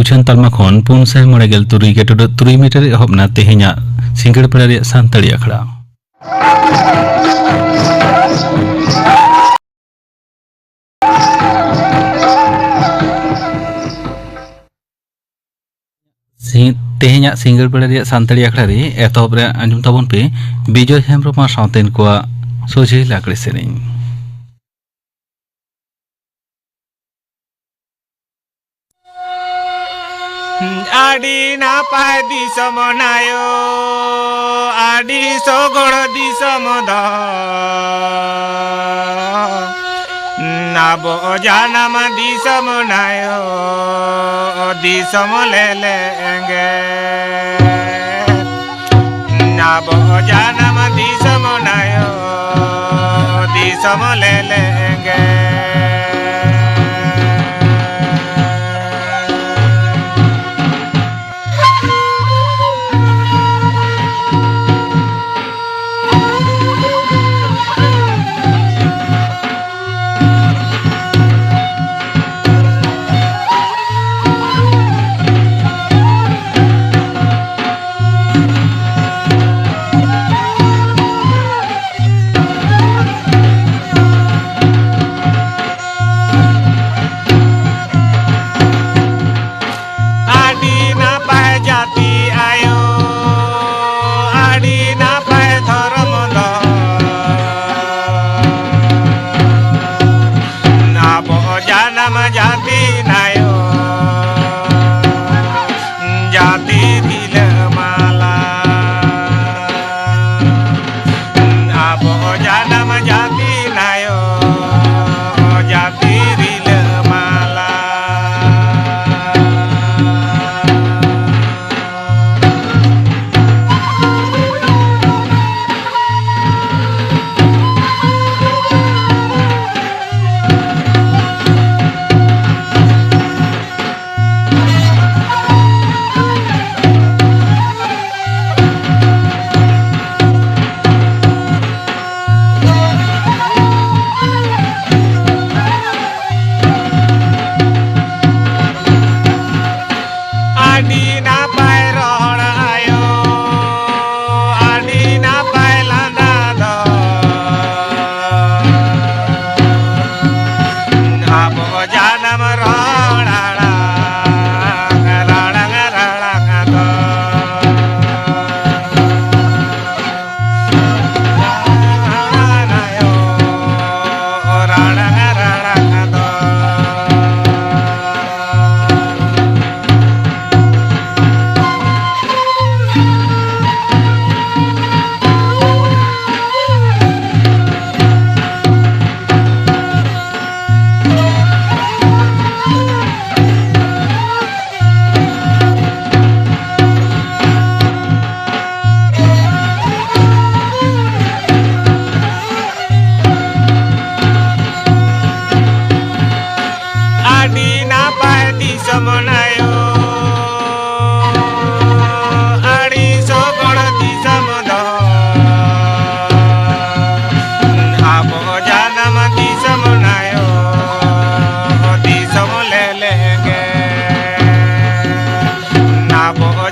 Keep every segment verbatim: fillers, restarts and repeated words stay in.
ᱩᱪᱷᱟᱹᱱ ᱛᱟᱞᱢᱟ ᱠᱷᱚᱱ ᱯᱩᱱ ᱥᱟᱭ ᱢᱚᱬᱮ ᱜᱮᱞ ᱛᱩᱨᱩᱭ ᱜᱮᱴᱩᱰᱟᱹᱜ ᱛᱩᱨᱩᱭ ᱢᱤᱴᱟᱨ ᱮᱦᱚᱵ ᱮᱱᱟ ᱛᱮᱦᱮᱧᱟᱜ ᱥᱤᱸᱜᱟᱹᱲ ᱵᱮᱲᱟ ᱨᱮᱭᱟᱜ ᱥᱟᱱᱛᱟᱲᱤ ᱟᱠᱷᱲᱟ᱾ ᱥᱤ-, ᱛᱮᱦᱮᱧᱟᱜ ᱥᱤᱸᱜᱟᱹᱲ ᱵᱮᱲᱟ ᱨᱮᱭᱟᱜ ᱥᱟᱱᱛᱟᱲᱤ ᱟᱠᱷᱲᱟ ᱨᱮ ᱮᱛᱚᱦᱚᱵ ᱨᱮ ᱟᱸᱡᱚᱢ ᱛᱟᱵᱚᱱ ᱯᱮ ᱵᱤᱡᱚᱭ ᱦᱮᱢᱵᱨᱚᱢ ᱟᱨ ᱥᱟᱶᱛᱮᱱ ᱠᱚᱣᱟᱜ ᱥᱚᱡᱷᱮ ᱞᱟᱜᱽᱲᱮ ᱥᱮᱨᱮᱧ᱾ ᱟᱹᱰᱤ ᱱᱟᱯᱟᱭ ᱫᱤᱥᱚᱢ ᱱᱟᱭᱚ, ᱟᱹᱰᱤ ᱥᱚᱜᱚᱲ ᱫᱤᱥᱚᱢ ᱫᱚ᱾ ᱟᱵᱚ ᱡᱟᱱᱟᱢ ᱫᱤᱥᱚᱢ ᱱᱟᱭᱚ, ᱫᱤᱥᱚᱢ ᱞᱮᱞᱮ ᱮᱸᱜᱮ᱾ ᱟᱵᱚ ᱡᱟᱱᱟᱢ ᱫᱤᱥᱚᱢ ᱱᱟᱭᱚ, ᱫᱤᱥᱚᱢ ᱞᱮᱞᱮ ᱮᱸᱜᱮ᱾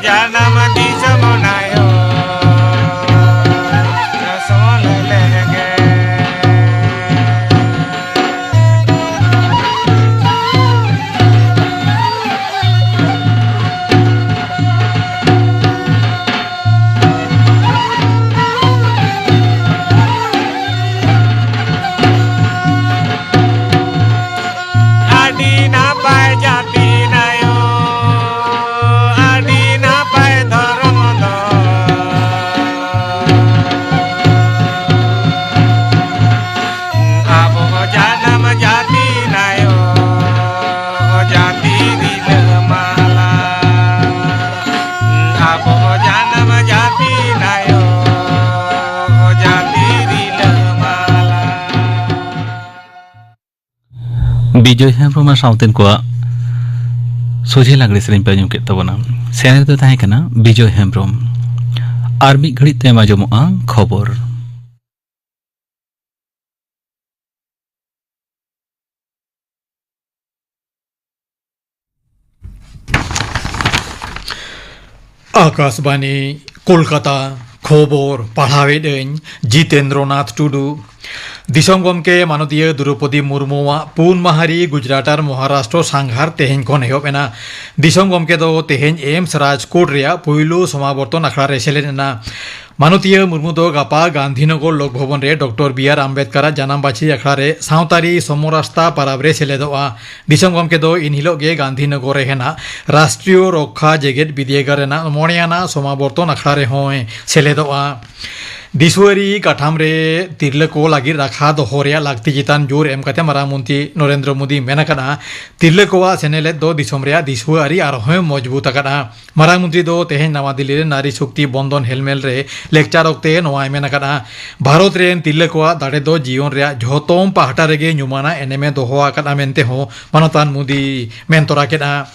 ᱡᱟᱱᱟᱢ ᱫᱤᱥᱚᱢ ᱱᱟᱭᱚ ᱥᱚᱞ ᱞᱮᱜᱮ᱾ ᱟᱹᱰᱤ ᱱᱟᱯᱟᱭ ᱡᱟᱹᱛᱤ ᱱᱟᱭᱚ, ᱟᱹᱰᱤ ᱱᱟᱯᱟᱭ ᱫᱷᱚᱨᱚᱢ ᱫᱚ᱾ ᱟᱵᱚ ᱡᱟᱱᱟᱢ ᱡᱟᱹᱛᱤ ᱱᱟᱭᱚ, ᱡᱟᱹᱛᱤ ᱨᱤᱞᱟᱹᱢᱟᱞᱟ᱾ ᱟᱵᱚ ᱡᱟᱱᱟᱢ ᱡᱟᱹᱛᱤ ᱱᱟᱭᱚ, ᱡᱟᱹᱛᱤ ᱨᱤᱞᱟᱹᱢᱟᱞᱟ᱾ ᱵᱤᱡᱚᱭ ᱦᱮᱢᱵᱨᱚᱢ ᱟᱨ ᱥᱟᱶᱛᱮᱱ ᱠᱚᱣᱟᱜ ᱥᱚᱡᱷᱮ ᱞᱟᱜᱽᱲᱮ ᱥᱮᱨᱮᱧ ᱯᱮ ᱟᱸᱡᱚᱢ ᱠᱮᱫ ᱛᱟᱵᱚᱱᱟ᱾ ᱥᱮᱨᱮᱧ ᱨᱮᱫᱚ ᱛᱟᱦᱮᱸ ᱠᱟᱱᱟ ᱵᱤᱡᱚᱭ ᱦᱮᱢᱵᱨᱚᱢ᱾ ᱟᱨ ᱢᱤᱫ ᱜᱷᱟᱹᱲᱤᱡ ᱛᱟᱭᱚᱢ ᱟᱸᱡᱚᱢᱚᱜᱼᱟ ᱠᱷᱚᱵᱚᱨ᱾ ᱟᱠᱟᱥᱵᱟᱱᱤ, ᱠᱳᱞᱠᱟᱛᱟ᱾ ᱠᱷᱚᱵᱚᱨ ᱯᱟᱲᱦᱟᱣᱮᱫ ᱟᱹᱧ ᱡᱤᱛᱮᱱᱫᱨᱚᱱᱟᱛᱷ ᱴᱩᱰᱩ᱾ ᱫᱤᱥᱚᱢ ᱜᱚᱢᱠᱮ ᱢᱟᱱᱚᱛᱤᱭᱟᱹ ᱫᱨᱚᱣᱯᱚᱫᱤ ᱢᱩᱨᱢᱩᱣᱟᱜ ᱯᱩᱱ ᱢᱟᱦᱟ ᱨᱤ ᱜᱩᱡᱽᱨᱟᱴ ᱟᱨ ᱢᱚᱦᱟᱨᱟᱥᱴᱨᱚ ᱥᱟᱸᱜᱷᱟᱨ ᱛᱮᱦᱮᱧ ᱠᱷᱚᱱ ᱮᱦᱚᱵ ᱮᱱᱟ᱾ ᱫᱤᱥᱚᱢ ᱜᱚᱢᱠᱮ ᱫᱚ ᱛᱮᱦᱮᱧ ᱮᱢᱥ ᱨᱟᱡᱽᱠᱳᱴ ᱨᱮᱭᱟᱜ ᱯᱩᱭᱞᱩ ᱥᱚᱢᱟᱵᱚᱨᱛᱚᱱ ᱟᱠᱷᱲᱟ ᱨᱮ ᱥᱮᱞᱮᱫ ᱮᱱᱟ᱾ ᱢᱟᱱᱚᱛᱤᱭᱟᱹ ᱢᱩᱨᱢᱩ ᱫᱚ ᱜᱟᱯᱟ ᱜᱟᱱᱫᱷᱤᱱᱚᱜᱚᱨ ᱞᱳᱠ ᱵᱷᱚᱵᱚᱱ ᱨᱮ ᱰᱚᱠᱴᱚᱨ ᱵᱤ ᱟᱨ ᱟᱢᱵᱮᱫᱽᱠᱟᱨᱟᱜ ᱡᱟᱱᱟᱢ ᱵᱟᱹᱪᱷᱤ ᱟᱠᱷᱲᱟ ᱨᱮ ᱥᱟᱶᱛᱟᱨᱤ ᱥᱚᱢᱚᱨᱟᱥᱛᱟ ᱯᱟᱨᱟᱵᱽ ᱨᱮ ᱥᱮᱞᱮᱫᱚᱜᱼᱟ᱾ ᱫᱤᱥᱚᱢ ᱜᱚᱢᱠᱮ ᱫᱚ ᱮᱱᱦᱤᱞᱳᱜ ᱜᱮ ᱜᱟᱱᱫᱷᱤᱱᱚᱜᱚᱨ ᱨᱮ ᱦᱮᱱᱟᱜ ᱨᱟᱥᱴᱨᱤᱭᱚ ᱨᱚᱠᱠᱷᱟ ᱡᱮᱜᱮᱛ ᱵᱤᱨᱫᱟᱹᱜᱟᱲ ᱨᱮᱱᱟᱜ ᱢᱚᱬᱮ ᱟᱱᱟᱜ ᱥᱚᱢᱟᱵᱚᱨᱛᱚᱱ ᱟᱠᱷᱲᱟ ᱨᱮᱦᱚᱸᱭ ᱥᱮᱞᱮᱫᱚᱜᱼᱟ᱾ ᱫᱤᱥᱩᱣᱟᱹᱨᱤ ᱠᱟᱴᱷᱟᱢ ᱨᱮ ᱛᱤᱨᱞᱟᱹ ᱠᱚ ᱞᱟᱹᱜᱤᱫ ᱨᱟᱠᱷᱟ ᱫᱚᱦᱚ ᱨᱮᱭᱟᱜ ᱞᱟᱹᱠᱛᱤ ᱪᱮᱛᱟᱱ ᱡᱳᱨ ᱮᱢ ᱠᱟᱛᱮ ᱢᱟᱨᱟᱝ ᱢᱚᱱᱛᱨᱤ ᱱᱚᱨᱮᱱᱫᱨᱚ ᱢᱳᱫᱤ ᱢᱮᱱ ᱟᱠᱟᱫᱼᱟ, ᱛᱤᱨᱞᱟᱹ ᱠᱚᱣᱟᱜ ᱥᱮᱱᱮᱞᱮᱫ ᱫᱚ ᱫᱤᱥᱚᱢ ᱨᱮᱭᱟᱜ ᱫᱤᱥᱩᱣᱟᱹ ᱟᱹᱨᱤ ᱟᱨᱦᱚᱸᱭ ᱢᱚᱡᱽᱵᱩᱛ ᱟᱠᱟᱫᱼᱟ᱾ ᱢᱟᱨᱟᱝ ᱢᱚᱱᱛᱨᱤ ᱫᱚ ᱛᱮᱦᱮᱧ ᱱᱟᱣᱟ ᱫᱤᱞᱞᱤ ᱨᱮ ᱱᱟᱨᱤ ᱥᱚᱠᱛᱤ ᱵᱚᱱᱫᱚᱱ ᱦᱮᱞᱢᱮᱞ ᱨᱮ ᱞᱮᱠᱪᱟᱨ ᱚᱠᱛᱮ ᱱᱚᱣᱟᱭ ᱢᱮᱱ ᱟᱠᱟᱫᱼᱟ᱾ ᱵᱷᱟᱨᱚᱛ ᱨᱮᱱ ᱛᱤᱨᱞᱟᱹ ᱠᱚᱣᱟᱜ ᱫᱟᱲᱮ ᱫᱚ ᱡᱤᱭᱚᱱ ᱨᱮᱭᱟᱜ ᱡᱷᱚᱛᱚᱢ ᱯᱟᱦᱴᱟ ᱨᱮᱜᱮ ᱧᱩᱢᱟᱱᱟᱜ ᱮᱱᱮᱢᱮ ᱫᱚᱦᱚ ᱟᱠᱟᱫᱼᱟ ᱢᱮᱱᱛᱮ ᱦᱚᱸ ᱢᱟᱱᱚᱛᱟᱱ ᱢᱳᱫᱤ ᱢᱮᱱ ᱛᱚᱨᱟ ᱠᱮᱫᱼᱟ᱾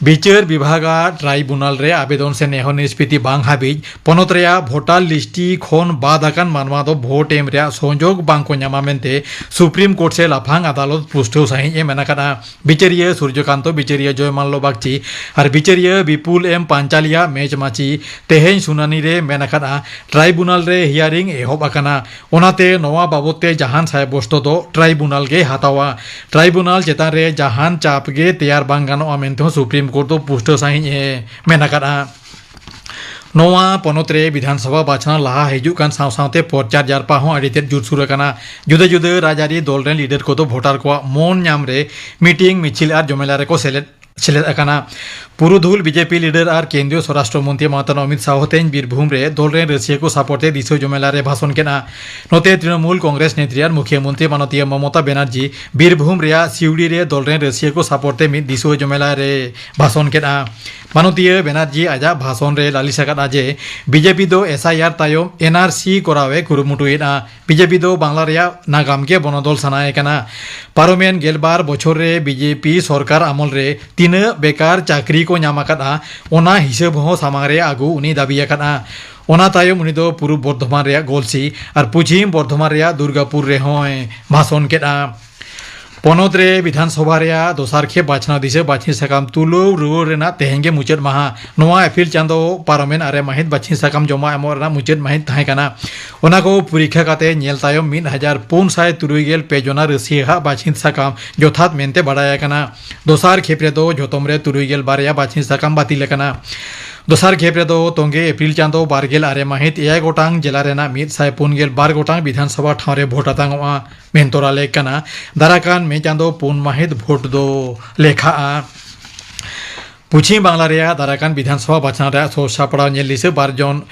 ᱵᱤᱪᱟᱹᱨ ᱵᱤᱵᱷᱟᱜᱽ ᱟᱜ ᱴᱨᱟᱭᱵᱩᱱᱟᱞ ᱨᱮ ᱟᱵᱮᱫᱚᱱ ᱥᱮ ᱱᱮᱦᱚᱨ ᱱᱤᱥᱯᱤᱛᱤ ᱵᱟᱝ ᱦᱟᱹᱵᱤᱡ ᱯᱚᱱᱚᱛ ᱨᱮᱭᱟᱜ ᱵᱷᱳᱴᱟᱨ ᱞᱤᱥᱴᱤ ᱠᱷᱚᱱ ᱵᱟᱫ ᱟᱠᱟᱱ ᱢᱟᱱᱣᱟ ᱫᱚ ᱵᱷᱳᱴ ᱮᱢ ᱨᱮᱭᱟᱜ ᱥᱩᱡᱳᱜᱽ ᱵᱟᱝ ᱠᱚ ᱧᱟᱢᱟ ᱢᱮᱱᱛᱮ ᱥᱩᱯᱨᱤᱢ ᱠᱳᱨᱴ ᱥᱮ ᱞᱟᱯᱷᱟᱝ ᱟᱫᱟᱞᱚᱛ ᱯᱩᱥᱴᱟᱹᱣ ᱥᱟᱹᱦᱤᱡ ᱮ ᱢᱮᱱ ᱟᱠᱟᱫᱼᱟ᱾ ᱵᱤᱪᱟᱹᱨᱤᱭᱟᱹ ᱥᱩᱨᱡᱚᱠᱟᱱᱛᱚ, ᱵᱤᱪᱟᱹᱨᱤᱭᱟᱹ ᱡᱚᱭᱢᱟᱞᱞᱚ ᱵᱟᱜᱪᱤ ᱟᱨ ᱵᱤᱪᱟᱹᱨᱤᱭᱟᱹ ᱵᱤᱯᱩᱞ ᱮᱢ ᱯᱟᱧᱪᱟᱞᱤᱭᱟᱜ ᱢᱮᱪ ᱢᱟᱹᱪᱤ ᱛᱮᱦᱮᱧ ᱥᱩᱱᱟᱱᱤ ᱨᱮ ᱢᱮᱱ ᱟᱠᱟᱫᱼᱟ, ᱴᱨᱟᱭᱵᱩᱱᱟᱞ ᱨᱮ ᱦᱤᱭᱟᱨᱤᱝ ᱮᱦᱚᱵ ᱟᱠᱟᱱᱟ, ᱚᱱᱟᱛᱮ ᱱᱚᱣᱟ ᱵᱟᱵᱚᱛ ᱛᱮ ᱡᱟᱦᱟᱱ ᱥᱟᱭᱵᱚᱥᱛᱚ ᱫᱚ ᱴᱨᱟᱭᱵᱩᱱᱟᱞ ᱜᱮ ᱦᱟᱛᱟᱣᱟ᱾ ᱴᱨᱟᱭᱵᱩᱱᱟᱞ ᱪᱮᱛᱟᱱ ᱨᱮ ᱡᱟᱦᱟᱱ ᱪᱟᱯ ᱜᱮ ᱛᱮᱭᱟᱨ ᱵᱟᱝ ᱜᱟᱱᱚᱜᱼᱟ ᱢᱮᱱᱛᱮ ᱦᱚᱸ ᱥᱩᱯᱨᱤᱢ ᱠᱳᱨᱴ ᱫᱚ ᱯᱩᱥᱴᱟᱹᱣ ᱥᱟᱹᱦᱤᱡ ᱮ ᱢᱮᱱ ᱟᱠᱟᱫᱼᱟ᱾ ᱱᱚᱣᱟ ᱯᱚᱱᱚᱛ ᱨᱮ ᱵᱤᱫᱷᱟᱱ ᱥᱚᱵᱷᱟ ᱵᱟᱪᱷᱱᱟᱣ ᱞᱟᱦᱟ ᱦᱤᱡᱩᱜ ᱠᱟᱱ ᱥᱟᱶ ᱥᱟᱶᱛᱮ ᱯᱨᱚᱪᱟᱨ ᱡᱟᱨᱯᱟ ᱦᱚᱸ ᱟᱹᱰᱤ ᱛᱮᱫ ᱡᱳᱨᱥᱩᱨ ᱟᱠᱟᱱᱟ᱾ ᱡᱩᱫᱟᱹ ᱡᱩᱫᱟᱹ ᱨᱟᱡᱽᱟᱹᱨᱤ ᱫᱚᱞ ᱨᱮᱱ ᱞᱤᱰᱟᱨ ᱠᱚᱫᱚ ᱵᱷᱳᱴᱟᱨ ᱠᱚᱣᱟᱜ ᱢᱚᱱ ᱧᱟᱢ ᱨᱮ ᱢᱤᱴᱤᱝ, ᱢᱤᱪᱷᱤᱞ ᱟᱨ ᱡᱚᱢᱮᱞᱟ ᱨᱮᱠᱚ ᱥᱮᱞᱮᱫ ᱥᱮᱞᱮᱫ ᱟᱠᱟᱱᱟ᱾ ᱯᱩᱨᱩᱫᱷᱩᱞ ᱵᱤᱡᱮᱯᱤ ᱞᱤᱰᱟᱨ ᱟᱨ ᱠᱮᱱᱫᱨᱤᱭᱚ ᱥᱚᱨᱟᱥᱴᱨᱚ ᱢᱚᱱᱛᱨᱤ ᱢᱟᱱᱚᱛᱟᱱ ᱚᱢᱤᱛ ᱥᱟᱦᱚ ᱛᱮᱦᱮᱧ ᱵᱤᱨᱵᱷᱩᱢ ᱨᱮ ᱫᱚᱞ ᱨᱮᱱ ᱨᱟᱹᱥᱤᱭᱟᱹ ᱠᱚ ᱥᱟᱯᱚᱨ ᱛᱮ ᱫᱤᱥᱟᱹ ᱡᱚᱢᱮᱞᱟ ᱨᱮ ᱵᱷᱟᱥᱚᱱ ᱠᱮᱫᱼᱟ᱾ ᱱᱚᱛᱮ ᱛᱨᱤᱱᱚᱢᱩᱞ ᱠᱚᱝᱜᱨᱮᱥ ᱱᱮᱛᱨᱤ ᱟᱨ ᱢᱩᱠᱷᱤᱭᱟᱹ ᱢᱚᱱᱛᱨᱤ ᱢᱟᱱᱚᱛᱤᱭᱟᱹ ᱢᱚᱢᱚᱛᱟ ᱵᱮᱱᱟᱨᱡᱤ ᱵᱤᱨᱵᱷᱩᱢ ᱨᱮᱭᱟᱜ ᱥᱤᱣᱲᱤ ᱨᱮ ᱫᱚᱞ ᱨᱮᱱ ᱨᱟᱹᱥᱤᱭᱟᱹ ᱠᱚ ᱥᱟᱯᱚᱨ ᱛᱮ ᱢᱤᱫ ᱫᱤᱥᱟᱹ ᱡᱚᱢᱮᱞᱟ ᱨᱮ ᱵᱷᱟᱥᱚᱱ ᱠᱮᱫᱼᱟ᱾ ᱢᱟᱱᱚᱛᱤᱭᱟᱹ ᱵᱮᱱᱟᱨᱡᱤ ᱟᱡᱟᱜ ᱵᱷᱟᱥᱚᱱ ᱨᱮ ᱞᱟᱹᱞᱤᱥ ᱟᱠᱟᱫᱼᱟ ᱡᱮ ᱵᱤᱡᱮᱯᱤ ᱫᱚ ᱮᱥ ᱟᱭ ᱟᱨ ᱛᱟᱭᱚᱢ ᱮᱱ ᱟᱨ ᱥᱤ ᱠᱚᱨᱟᱣ ᱮ ᱠᱩᱨᱩᱢᱩᱴᱩᱭᱮᱫᱼᱟ᱾ ᱵᱤᱡᱮᱯᱤ ᱫᱚ ᱵᱟᱝᱞᱟ ᱨᱮᱭᱟᱜ ᱱᱟᱜᱟᱢ ᱜᱮ ᱵᱚᱱᱚᱫᱚᱞ ᱥᱟᱱᱟᱭᱮ ᱠᱟᱱᱟ᱾ ᱯᱟᱨᱚᱢᱮᱱ ᱜᱮᱞᱵᱟᱨ ᱵᱚᱪᱷᱚᱨ ᱨᱮ ᱵᱤᱡᱮᱯᱤ ᱥᱚᱨᱠᱟᱨ ᱟᱢᱚᱞ ᱨᱮ ᱛᱤᱱᱟᱹᱜ ᱵᱮᱠᱟᱨ ᱪᱟᱹᱠᱨᱤ ᱠᱚ ᱧᱟᱢ ᱟᱠᱟᱫᱼᱟ, ᱚᱱᱟ ᱦᱤᱥᱟᱹᱵ ᱦᱚᱸ ᱥᱟᱢᱟᱝ ᱨᱮ ᱟᱹᱜᱩ ᱩᱱᱤ ᱫᱟᱹᱵᱤ ᱟᱠᱟᱫᱼᱟ᱾ ᱚᱱᱟ ᱛᱟᱭᱚᱢ ᱩᱱᱤ ᱫᱚ ᱯᱩᱨᱩᱵ ᱵᱚᱨᱫᱷᱚᱢᱟᱱ ᱨᱮᱭᱟᱜ ᱜᱚᱞᱥᱤ ᱟᱨ ᱯᱚᱪᱷᱤᱢ ᱵᱚᱨᱫᱷᱚᱢᱟᱱ ᱨᱮᱭᱟᱜ ᱫᱩᱨᱜᱟᱯᱩᱨ ᱨᱮᱦᱚᱸᱭ ᱵᱷᱟᱥᱚᱱ ᱠᱮᱫᱼᱟ᱾ ᱯᱚᱱᱚᱛ ᱨᱮ ᱵᱤᱫᱷᱟᱱ ᱥᱚᱵᱷᱟ ᱨᱮᱭᱟᱜ ᱫᱚᱥᱟᱨ ᱠᱷᱮᱯ ᱵᱟᱪᱷᱱᱟᱣ ᱫᱤᱥᱟᱹ ᱵᱟᱹᱪᱷᱤ ᱥᱟᱠᱟᱢ ᱛᱩᱞᱟᱹᱣ ᱨᱩᱣᱟᱹᱲ ᱨᱮᱱᱟᱜ ᱛᱮᱦᱮᱧ ᱜᱮ ᱢᱩᱪᱟᱹᱫ ᱢᱟᱦᱟ᱾ ᱱᱚᱣᱟ ᱮᱯᱨᱤᱞ ᱪᱟᱸᱫᱚ ᱯᱟᱨᱚᱢᱮᱱ ᱟᱨᱮ ᱢᱟᱹᱦᱤᱛ ᱵᱟᱹᱪᱷᱤ ᱥᱟᱠᱟᱢ ᱡᱚᱢᱟ ᱮᱢᱚᱜ ᱨᱮᱱᱟᱜ ᱢᱩᱪᱟᱹᱫ ᱢᱟᱹᱦᱤᱛ ᱛᱟᱦᱮᱸ ᱠᱟᱱᱟ᱾ ᱚᱱᱟ ᱠᱚ ᱯᱚᱨᱤᱠᱠᱷᱟ ᱠᱟᱛᱮ ᱧᱮᱞ ᱛᱟᱭᱚᱢ ᱢᱤᱫ ᱦᱟᱡᱟᱨ ᱯᱩᱱ ᱥᱟᱭ ᱛᱩᱨᱩᱭ ᱜᱮᱞ ᱯᱮ ᱡᱚᱱᱟ ᱨᱟᱹᱥᱤᱭᱟᱹ ᱦᱟᱜ ᱵᱟᱹᱪᱷᱤᱛ ᱥᱟᱠᱟᱢ ᱡᱚᱛᱷᱟᱛ ᱢᱮᱱᱛᱮ ᱵᱟᱰᱟᱭ ᱟᱠᱟᱱᱟ᱾ ᱫᱚᱥᱟᱨ ᱠᱷᱮᱯ ᱨᱮᱫᱚ ᱡᱷᱚᱛᱚᱢ ᱨᱮ ᱛᱩᱨᱩᱭ ᱜᱮᱞ ᱵᱟᱨᱭᱟ ᱵᱟᱹᱪᱷᱤᱛ ᱥᱟᱠᱟᱢ ᱵᱟᱹᱛᱤᱞ ᱟᱠᱟᱱᱟ᱾ ᱫᱚᱥᱟᱨ ᱠᱷᱮᱯ ᱨᱮᱫᱚ ᱛᱚᱸᱜᱮ ᱮᱯᱨᱤᱞ ᱪᱟᱸᱫᱚ ᱵᱟᱨ ᱜᱮᱞ ᱟᱨᱮ ᱢᱟᱹᱦᱤᱛ ᱮᱭᱟᱭ ᱜᱚᱴᱟᱝ ᱡᱮᱞᱟ ᱨᱮᱱᱟᱜ ᱢᱤᱫ ᱥᱟᱭ ᱯᱩᱱ ᱜᱮᱞ ᱵᱟᱨ ᱜᱚᱴᱟᱝ ᱵᱤᱫᱷᱟᱱ ᱥᱚᱵᱷᱟ ᱴᱷᱟᱶ ᱨᱮ ᱵᱷᱳᱴ ᱟᱛᱟᱝᱚᱜᱼᱟ ᱢᱮᱱ ᱛᱚᱨᱟ ᱞᱮᱠ ᱠᱟᱱᱟ᱾ ᱫᱟᱨᱟᱭ ᱠᱟᱱ ᱢᱮ ᱪᱟᱸᱫᱚ ᱯᱩᱱ ᱢᱟᱹᱦᱤᱛ ᱵᱷᱳᱴ ᱫᱚ ᱞᱮᱠᱷᱟᱜᱼᱟ᱾ ᱯᱚᱪᱷᱤᱢ ᱵᱟᱝᱞᱟ ᱨᱮᱭᱟᱜ ᱫᱟᱨᱟᱭ ᱠᱟᱱ ᱵᱤᱫᱷᱟᱱ ᱥᱚᱵᱷᱟ ᱵᱟᱪᱷᱱᱟᱣ ᱨᱮᱭᱟᱜ ᱥᱟᱹᱛ ᱥᱟᱯᱲᱟᱣ ᱧᱮᱞ ᱫᱤᱥᱟᱹ ᱵᱟᱨ ᱡᱚᱱ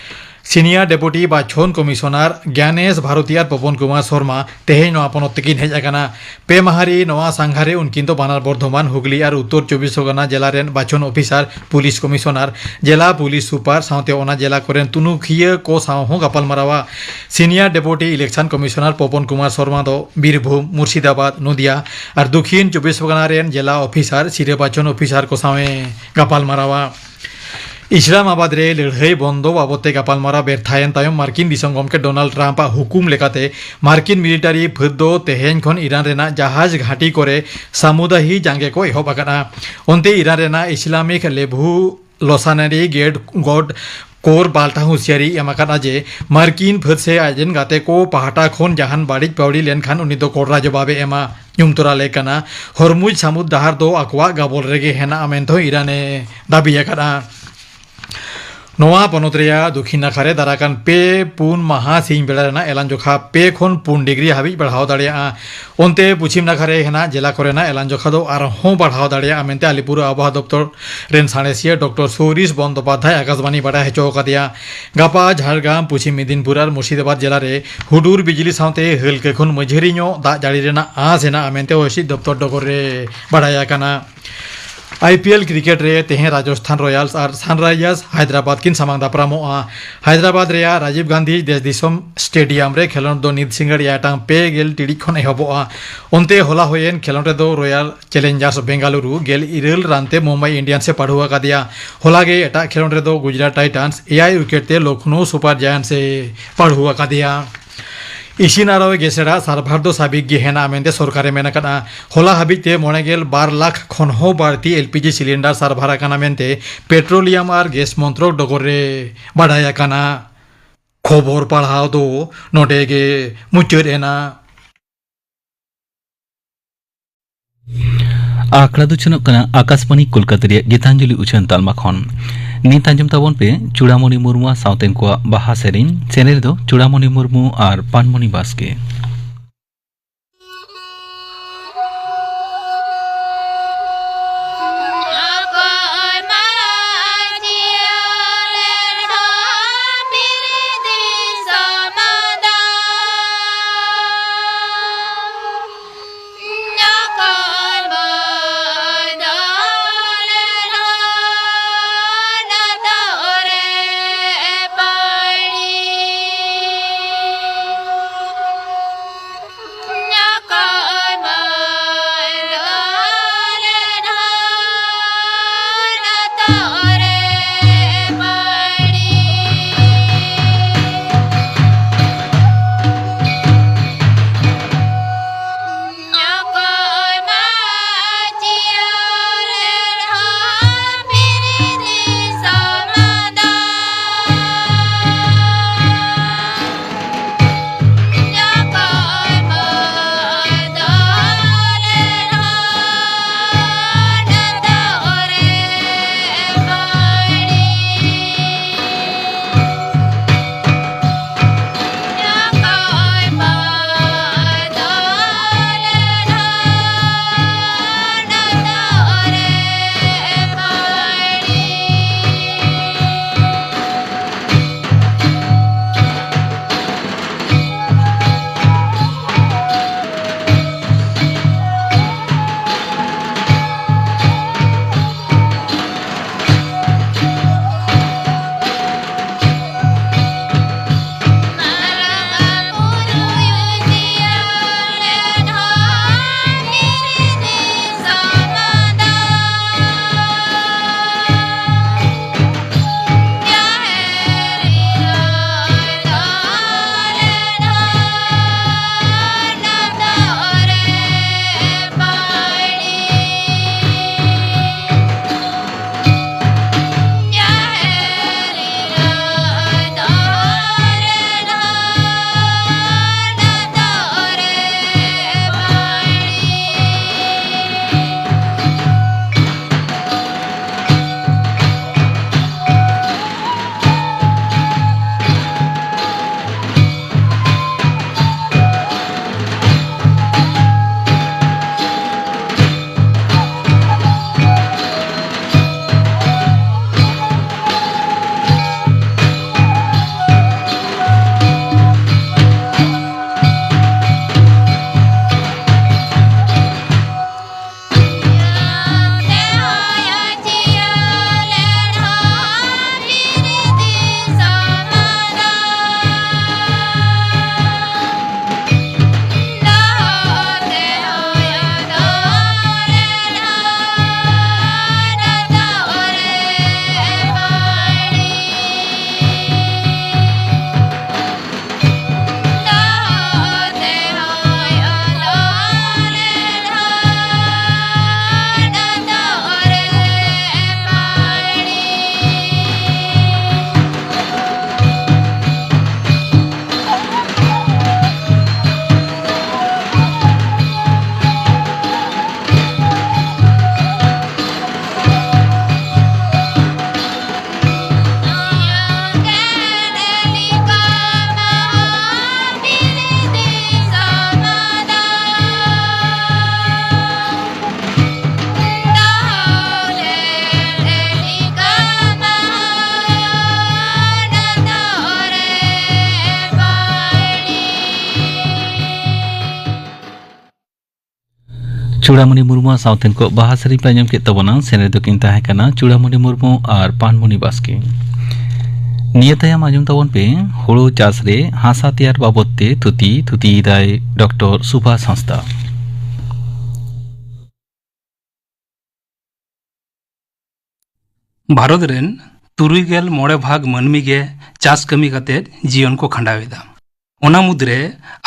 ᱥᱤᱱᱤᱭᱟᱨ ᱰᱮᱯᱩᱴᱤ ᱵᱟᱪᱷᱚᱱ ᱠᱚᱢᱤᱥᱚᱱᱟᱨ ᱜᱮᱱᱮᱥ ᱵᱷᱟᱨᱚᱛᱤ ᱟᱨ ᱯᱚᱵᱚᱱ ᱠᱩᱢᱟᱨ ᱥᱚᱨᱢᱟ ᱛᱮᱦᱮᱧ ᱱᱚᱣᱟ ᱯᱚᱱᱚᱛ ᱛᱮᱠᱤᱱ ᱦᱮᱡ ᱟᱠᱟᱱᱟ᱾ ᱯᱮ ᱢᱟᱦᱟ ᱨᱮ ᱱᱚᱣᱟ ᱥᱟᱸᱜᱷᱟᱨ ᱨᱮ ᱩᱱᱠᱤᱱ ᱫᱚ ᱵᱟᱱᱟᱨ ᱵᱚᱨᱫᱷᱚᱢᱟᱱ, ᱦᱩᱜᱽᱞᱤ ᱟᱨ ᱩᱛᱛᱚᱨ ᱪᱚᱵᱵᱤᱥ ᱯᱚᱨᱜᱚᱱᱟ ᱡᱮᱞᱟ ᱨᱮᱱ ᱵᱟᱪᱷᱚᱱ ᱚᱯᱷᱤᱥᱟᱨ, ᱯᱩᱞᱤᱥ ᱠᱚᱢᱤᱥᱚᱱᱟᱨ, ᱡᱮᱞᱟ ᱯᱩᱞᱤᱥ ᱥᱩᱯᱟᱨ ᱥᱟᱶᱛᱮ ᱚᱱᱟ ᱡᱮᱞᱟ ᱠᱚᱨᱮᱱ ᱛᱩᱱᱩᱠᱷᱤᱭᱟᱹ ᱠᱚ ᱥᱟᱶ ᱦᱚᱸ ᱜᱟᱯᱟᱞ ᱢᱟᱨᱟᱣᱟ᱾ Senior deputy election commissioner Pawan Kumar Sharma ᱫᱚ ᱵᱤᱨᱵᱷᱩᱢ, ᱢᱩᱨᱥᱤᱫᱟᱵᱟᱫᱽ, ᱱᱚᱫᱤᱭᱟ ᱟᱨ ᱫᱚᱠᱷᱤᱱ ᱪᱚᱵᱵᱤᱥ ᱯᱚᱨᱜᱚᱱᱟ ᱨᱮᱱ ᱡᱮᱞᱟ ᱚᱯᱷᱤᱥᱟᱨ, ᱥᱤᱨᱟᱹ ᱵᱟᱪᱷᱚᱱ ᱚᱯᱷᱤᱥᱟᱨ ᱠᱚ ᱥᱟᱶ ᱮ ᱜᱟᱯᱟᱞ ᱢᱟᱨᱟᱣᱟ᱾ ᱤᱥᱞᱟᱢᱟᱵᱟᱫᱽ ᱨᱮ ᱞᱟᱹᱲᱦᱟᱹᱭ ᱵᱚᱱᱫᱚ ᱵᱟᱵᱚᱛ ᱛᱮ ᱜᱟᱯᱟᱞᱢᱟᱨᱟᱣ ᱵᱮᱨᱛᱷᱟᱭᱮᱱ ᱛᱟᱭᱚᱢ ᱢᱟᱨᱠᱤᱱ ᱫᱤᱥᱚᱢ ᱜᱚᱢᱠᱮ ᱰᱳᱱᱟᱞᱰ ᱴᱨᱟᱢᱯ ᱟᱜ ᱦᱩᱠᱩᱢ ᱞᱮᱠᱟᱛᱮ ᱢᱟᱨᱠᱤᱱ ᱢᱤᱞᱤᱴᱟᱨᱤ ᱯᱷᱟᱹᱫ ᱫᱚ ᱛᱮᱦᱮᱧ ᱠᱷᱚᱱ ᱤᱨᱟᱱ ᱨᱮᱱᱟᱜ ᱡᱟᱦᱟᱡᱽ ᱜᱷᱟᱹᱴᱤ ᱠᱚᱨᱮ ᱥᱟᱢᱩᱫᱟᱦᱤ ᱡᱟᱸᱜᱮ ᱠᱚ ᱮᱦᱚᱵ ᱟᱠᱟᱫᱼᱟ᱾ ᱚᱱᱛᱮ ᱤᱨᱟᱱ ᱨᱮᱱᱟᱜ ᱤᱥᱞᱟᱢᱤᱠ ᱞᱮᱵᱷᱩ ᱞᱚᱥᱟᱱᱟᱨᱤ ᱜᱮᱰ ᱜᱚᱰ ᱠᱳᱨ ᱯᱟᱞᱴᱟ ᱦᱩᱸᱥᱤᱭᱟᱨᱤ ᱮᱢ ᱟᱠᱟᱫᱼᱟ ᱡᱮ ᱢᱟᱨᱠᱤᱱ ᱯᱷᱟᱹᱫ ᱥᱮ ᱟᱡ ᱨᱮᱱ ᱜᱟᱛᱮ ᱠᱚ ᱯᱟᱦᱴᱟ ᱠᱷᱚᱱ ᱡᱟᱦᱟᱱ ᱵᱟᱹᱲᱤᱡ ᱯᱟᱹᱣᱲᱤ ᱞᱮᱱᱠᱷᱟᱱ ᱩᱱᱤ ᱫᱚ ᱠᱚᱲᱨᱟ ᱡᱚᱵᱟᱵ ᱮ ᱮᱢᱟ᱾ ᱧᱩᱢ ᱛᱚᱨᱟ ᱞᱮ ᱠᱟᱱᱟ, ᱦᱚᱨᱢᱩᱡᱽ ᱥᱟᱹᱢᱩᱫ ᱰᱟᱦᱟᱨ ᱫᱚ ᱟᱠᱚᱣᱟᱜ ᱜᱟᱵᱚᱞ ᱨᱮᱜᱮ ᱦᱮᱱᱟᱜᱼᱟ ᱢᱮᱱᱛᱮ ᱦᱚᱸ ᱤᱨᱟᱱ ᱮ ᱫᱟᱹᱵᱤ ᱟᱠᱟᱫᱼᱟ᱾ ᱱᱚᱣᱟ ᱯᱚᱱᱚᱛ ᱨᱮᱭᱟᱜ ᱫᱚᱠᱷᱤᱱ ᱱᱟᱠᱷᱟ ᱨᱮ ᱫᱟᱨᱟᱭ ᱠᱟᱱ ᱯᱮ ᱯᱩᱱ ᱢᱟᱦᱟ ᱥᱤᱧ ᱵᱮᱲᱟ ᱨᱮᱱᱟᱜ ᱮᱞᱟᱝ ᱡᱚᱠᱷᱟ ᱯᱮ ᱠᱷᱚᱱ ᱯᱩᱱ ᱰᱤᱜᱽᱨᱤ ᱦᱟᱹᱵᱤᱡ ᱵᱟᱲᱦᱟᱣ ᱫᱟᱲᱮᱭᱟᱜᱼᱟ᱾ ᱚᱱᱛᱮ ᱯᱚᱪᱷᱤᱢ ᱱᱟᱠᱷᱟ ᱨᱮ ᱦᱮᱱᱟᱜ ᱡᱮᱞᱟ ᱠᱚᱨᱮᱱᱟᱜ ᱮᱞᱟᱝ ᱡᱚᱠᱷᱟ ᱫᱚ ᱟᱨᱦᱚᱸ ᱵᱟᱲᱦᱟᱣ ᱫᱟᱲᱮᱭᱟᱜᱼᱟ ᱢᱮᱱᱛᱮ ᱟᱞᱤᱯᱩᱨ ᱟᱵᱚᱦᱟᱣᱟ ᱫᱚᱯᱛᱚᱨ ᱨᱮᱱ ᱥᱟᱬᱮᱥᱤᱭᱟᱹ ᱰᱚᱠᱴᱚᱨ ᱥᱳᱨᱤᱥ ᱵᱚᱱᱫᱚᱯᱟᱫᱷᱟᱭ ᱟᱠᱟᱥᱵᱟᱱᱤ ᱵᱟᱲᱟᱭ ᱦᱚᱪᱚ ᱟᱠᱟᱫᱮᱭᱟ᱾ ᱜᱟᱯᱟ ᱡᱷᱟᱲᱜᱨᱟᱢ, ᱯᱚᱪᱷᱤᱢ ᱢᱮᱫᱤᱱᱯᱩᱨ ᱟᱨ ᱢᱩᱨᱥᱤᱫᱟᱵᱟᱫᱽ ᱡᱮᱞᱟ ᱨᱮ ᱦᱩᱰᱩᱨ ᱵᱤᱡᱽᱞᱤ ᱥᱟᱶᱛᱮ ᱦᱟᱹᱞᱠᱟᱹ ᱠᱷᱚᱱ ᱢᱟᱹᱡᱷᱟᱹᱨᱤ ᱧᱚᱜ ᱫᱟᱜ ᱡᱟᱹᱲᱤ ᱨᱮᱱᱟᱜ ᱟᱸᱥ ᱦᱮᱱᱟᱜᱼᱟ ᱢᱮᱱᱛᱮ ᱦᱚᱭ ᱦᱤᱸᱥᱤᱫ ᱫᱚᱯᱛᱚᱨ ᱰᱚᱜᱚᱨ ᱨᱮ ᱵᱟᱲᱟᱭ ᱟᱠᱟᱱᱟ᱾ ᱟᱭ ᱯᱤ ᱮᱞ ᱠᱨᱤᱠᱮᱴ ᱨᱮ ᱛᱮᱦᱮᱧ ᱨᱟᱡᱚᱥᱛᱷᱟᱱ ᱨᱚᱭᱟᱞᱥ ᱟᱨ ᱥᱟᱱᱨᱟᱭᱡᱟᱨᱥ ᱦᱟᱭᱫᱨᱟᱵᱟᱫᱽ ᱠᱤᱱ ᱥᱟᱢᱟᱝ ᱫᱟᱯᱨᱟᱢᱚᱜᱼᱟ᱾ ᱦᱟᱭᱫᱨᱟᱵᱟᱫᱽ ᱨᱮᱭᱟᱜ ᱨᱟᱡᱤᱵᱽ ᱜᱟᱱᱫᱷᱤ ᱫᱮᱥ ᱫᱤᱥᱚᱢ ᱥᱴᱮᱰᱤᱭᱟᱢ ᱨᱮ ᱠᱷᱮᱞᱳᱸᱰ ᱫᱚ ᱧᱤᱫ ᱥᱤᱸᱜᱟᱹᱲ ᱮᱭᱟᱭ ᱴᱟᱲᱟᱝ ᱯᱮ ᱜᱮᱞ ᱴᱤᱲᱤᱡ ᱠᱷᱚᱱ ᱮᱦᱚᱵᱚᱜᱼᱟ᱾ ᱚᱱᱛᱮ ᱦᱚᱞᱟ ᱦᱩᱭᱮᱱ ᱠᱷᱮᱞᱳᱸᱰ ᱨᱮᱫᱚ ᱨᱚᱭᱟᱞ ᱪᱮᱞᱮᱧᱡᱟᱨᱥ ᱵᱮᱝᱜᱟᱞᱩᱨᱩ ᱜᱮᱞ ᱤᱨᱟᱹᱞ ᱨᱟᱱ ᱛᱮ ᱢᱩᱢᱵᱟᱭ ᱤᱱᱰᱤᱭᱟᱱᱥ ᱮ ᱯᱟᱹᱰᱩ ᱟᱠᱟᱫᱮᱭᱟ᱾ ᱦᱚᱞᱟ ᱜᱮ ᱮᱴᱟᱜ ᱠᱷᱮᱞᱳᱸᱰ ᱨᱮᱫᱚ ᱜᱩᱡᱽᱨᱟᱴ ᱴᱟᱭᱴᱟᱱᱥ ᱮᱭᱟᱭ ᱩᱭᱠᱮᱴ ᱛᱮ ᱞᱚᱠᱷᱱᱳ ᱥᱩᱯᱟᱨ ᱡᱟᱭᱟᱱᱴᱥ ᱮ ᱯᱟᱹᱰᱩ ᱟᱠᱟᱫᱮᱭᱟ᱾ ᱤᱥᱤᱱ ᱟᱨᱚ ᱜᱮᱥ ᱨᱮᱱᱟᱜ ᱥᱟᱨᱵᱷᱟᱨ ᱫᱚ ᱥᱟᱵᱤᱠ ᱜᱮ ᱦᱮᱱᱟᱜᱼᱟ ᱢᱮᱱᱛᱮ ᱥᱚᱨᱠᱟᱨᱮ ᱢᱮᱱ ᱟᱠᱟᱫᱼᱟ᱾ ᱦᱚᱞᱟ ᱦᱟᱹᱵᱤᱡ ᱛᱮ ᱢᱚᱬᱮ ᱜᱮᱞ ᱵᱟᱨ ᱞᱟᱠᱷ ᱠᱷᱚᱱ ᱦᱚᱸ ᱵᱟᱹᱲᱛᱤ ᱮᱞ ᱯᱤ ᱡᱤ ᱥᱤᱞᱤᱱᱰᱟᱨ ᱥᱟᱨᱵᱷᱟᱨ ᱟᱠᱟᱱᱟ ᱢᱮᱱᱛᱮ ᱯᱮᱴᱨᱳᱞᱤᱭᱟᱢ ᱟᱨ ᱜᱮᱥ ᱢᱚᱱᱛᱨᱚᱠ ᱰᱚᱜᱚᱨ ᱨᱮ ᱵᱟᱰᱟᱭ ᱟᱠᱟᱱᱟ᱾ ᱠᱷᱚᱵᱚᱨ ᱯᱟᱲᱦᱟᱣ ᱫᱚ ᱱᱚᱰᱮ ᱜᱮ ᱢᱩᱪᱟᱹᱫ ᱮᱱᱟ᱾ ᱟᱠᱷᱲᱟ ᱫᱚ ᱪᱷᱚᱱᱚᱜ ᱠᱟᱱᱟ ᱟᱠᱟᱥᱵᱟᱱᱤ ᱠᱳᱞᱠᱟᱛᱟ ᱨᱮᱭᱟᱜ ᱜᱤᱛᱟᱧᱡᱚᱞᱤ ᱩᱪᱷᱟᱹᱱ ᱛᱟᱞᱢᱟ ᱠᱷᱚᱱ᱾ ᱱᱤᱛ ᱟᱸᱡᱚᱢ ᱛᱟᱵᱚᱱ ᱯᱮ ᱪᱩᱲᱟᱢᱚᱱᱤ ᱢᱩᱨᱢᱩᱣᱟᱜ ᱥᱟᱶᱛᱮ ᱩᱱᱠᱩᱣᱟᱜ ᱵᱟᱦᱟ ᱥᱮᱨᱮᱧ᱾ ᱥᱮᱨᱮᱧ ᱨᱮᱫᱚ ᱪᱩᱲᱟᱢᱚᱱᱤ ᱢᱩᱨᱢᱩ ᱟᱨ ᱯᱟᱱᱢᱚᱱᱤ ᱵᱟᱥᱠᱮ᱾ ᱪᱩᱲᱟᱢᱩᱱᱤ ᱢᱩᱨᱢᱩᱣᱟᱜ ᱥᱟᱶᱛᱮᱱ ᱠᱚ ᱵᱟᱦᱟ ᱥᱮᱨᱮᱧ ᱯᱮ ᱟᱸᱡᱚᱢ ᱠᱮᱫ ᱛᱟᱵᱚᱱᱟ᱾ ᱥᱮᱱᱮᱫ ᱫᱚᱠᱤᱱ ᱛᱟᱦᱮᱸ ᱠᱟᱱᱟ ᱪᱩᱲᱟᱢᱩᱱᱤ ᱢᱩᱨᱢᱩ ᱟᱨ ᱯᱟᱱᱢᱩᱱᱤ ᱵᱟᱥᱠᱮ᱾ ᱱᱤᱭᱟᱹ ᱛᱟᱭᱚᱢ ᱟᱸᱡᱚᱢ ᱛᱟᱵᱚᱱ ᱯᱮ ᱦᱩᱲᱩ ᱪᱟᱥ ᱨᱮ ᱦᱟᱥᱟ ᱛᱮᱭᱟᱨ ᱵᱟᱵᱚᱫ ᱛᱮ ᱛᱷᱩᱛᱤ, ᱛᱷᱩᱛᱤᱭᱮᱫᱟᱭ ᱰᱚᱠᱴᱚᱨ ᱥᱩᱵᱷᱟᱥ ᱦᱟᱸᱥᱫᱟ᱾ ᱵᱷᱟᱨᱚᱛ ᱨᱮᱱ ᱛᱩᱨᱩᱭ ᱜᱮᱞ ᱢᱚᱬᱮ ᱵᱷᱟᱜᱽ ᱢᱟᱹᱱᱢᱤ ᱜᱮ ᱪᱟᱥ ᱠᱟᱹᱢᱤ ᱠᱟᱛᱮ ᱡᱤᱭᱚᱱ ᱠᱚ ᱠᱷᱟᱸᱰᱟᱣ ᱮᱫᱟ᱾ ᱚᱱᱟ ᱢᱩᱫᱽᱨᱮ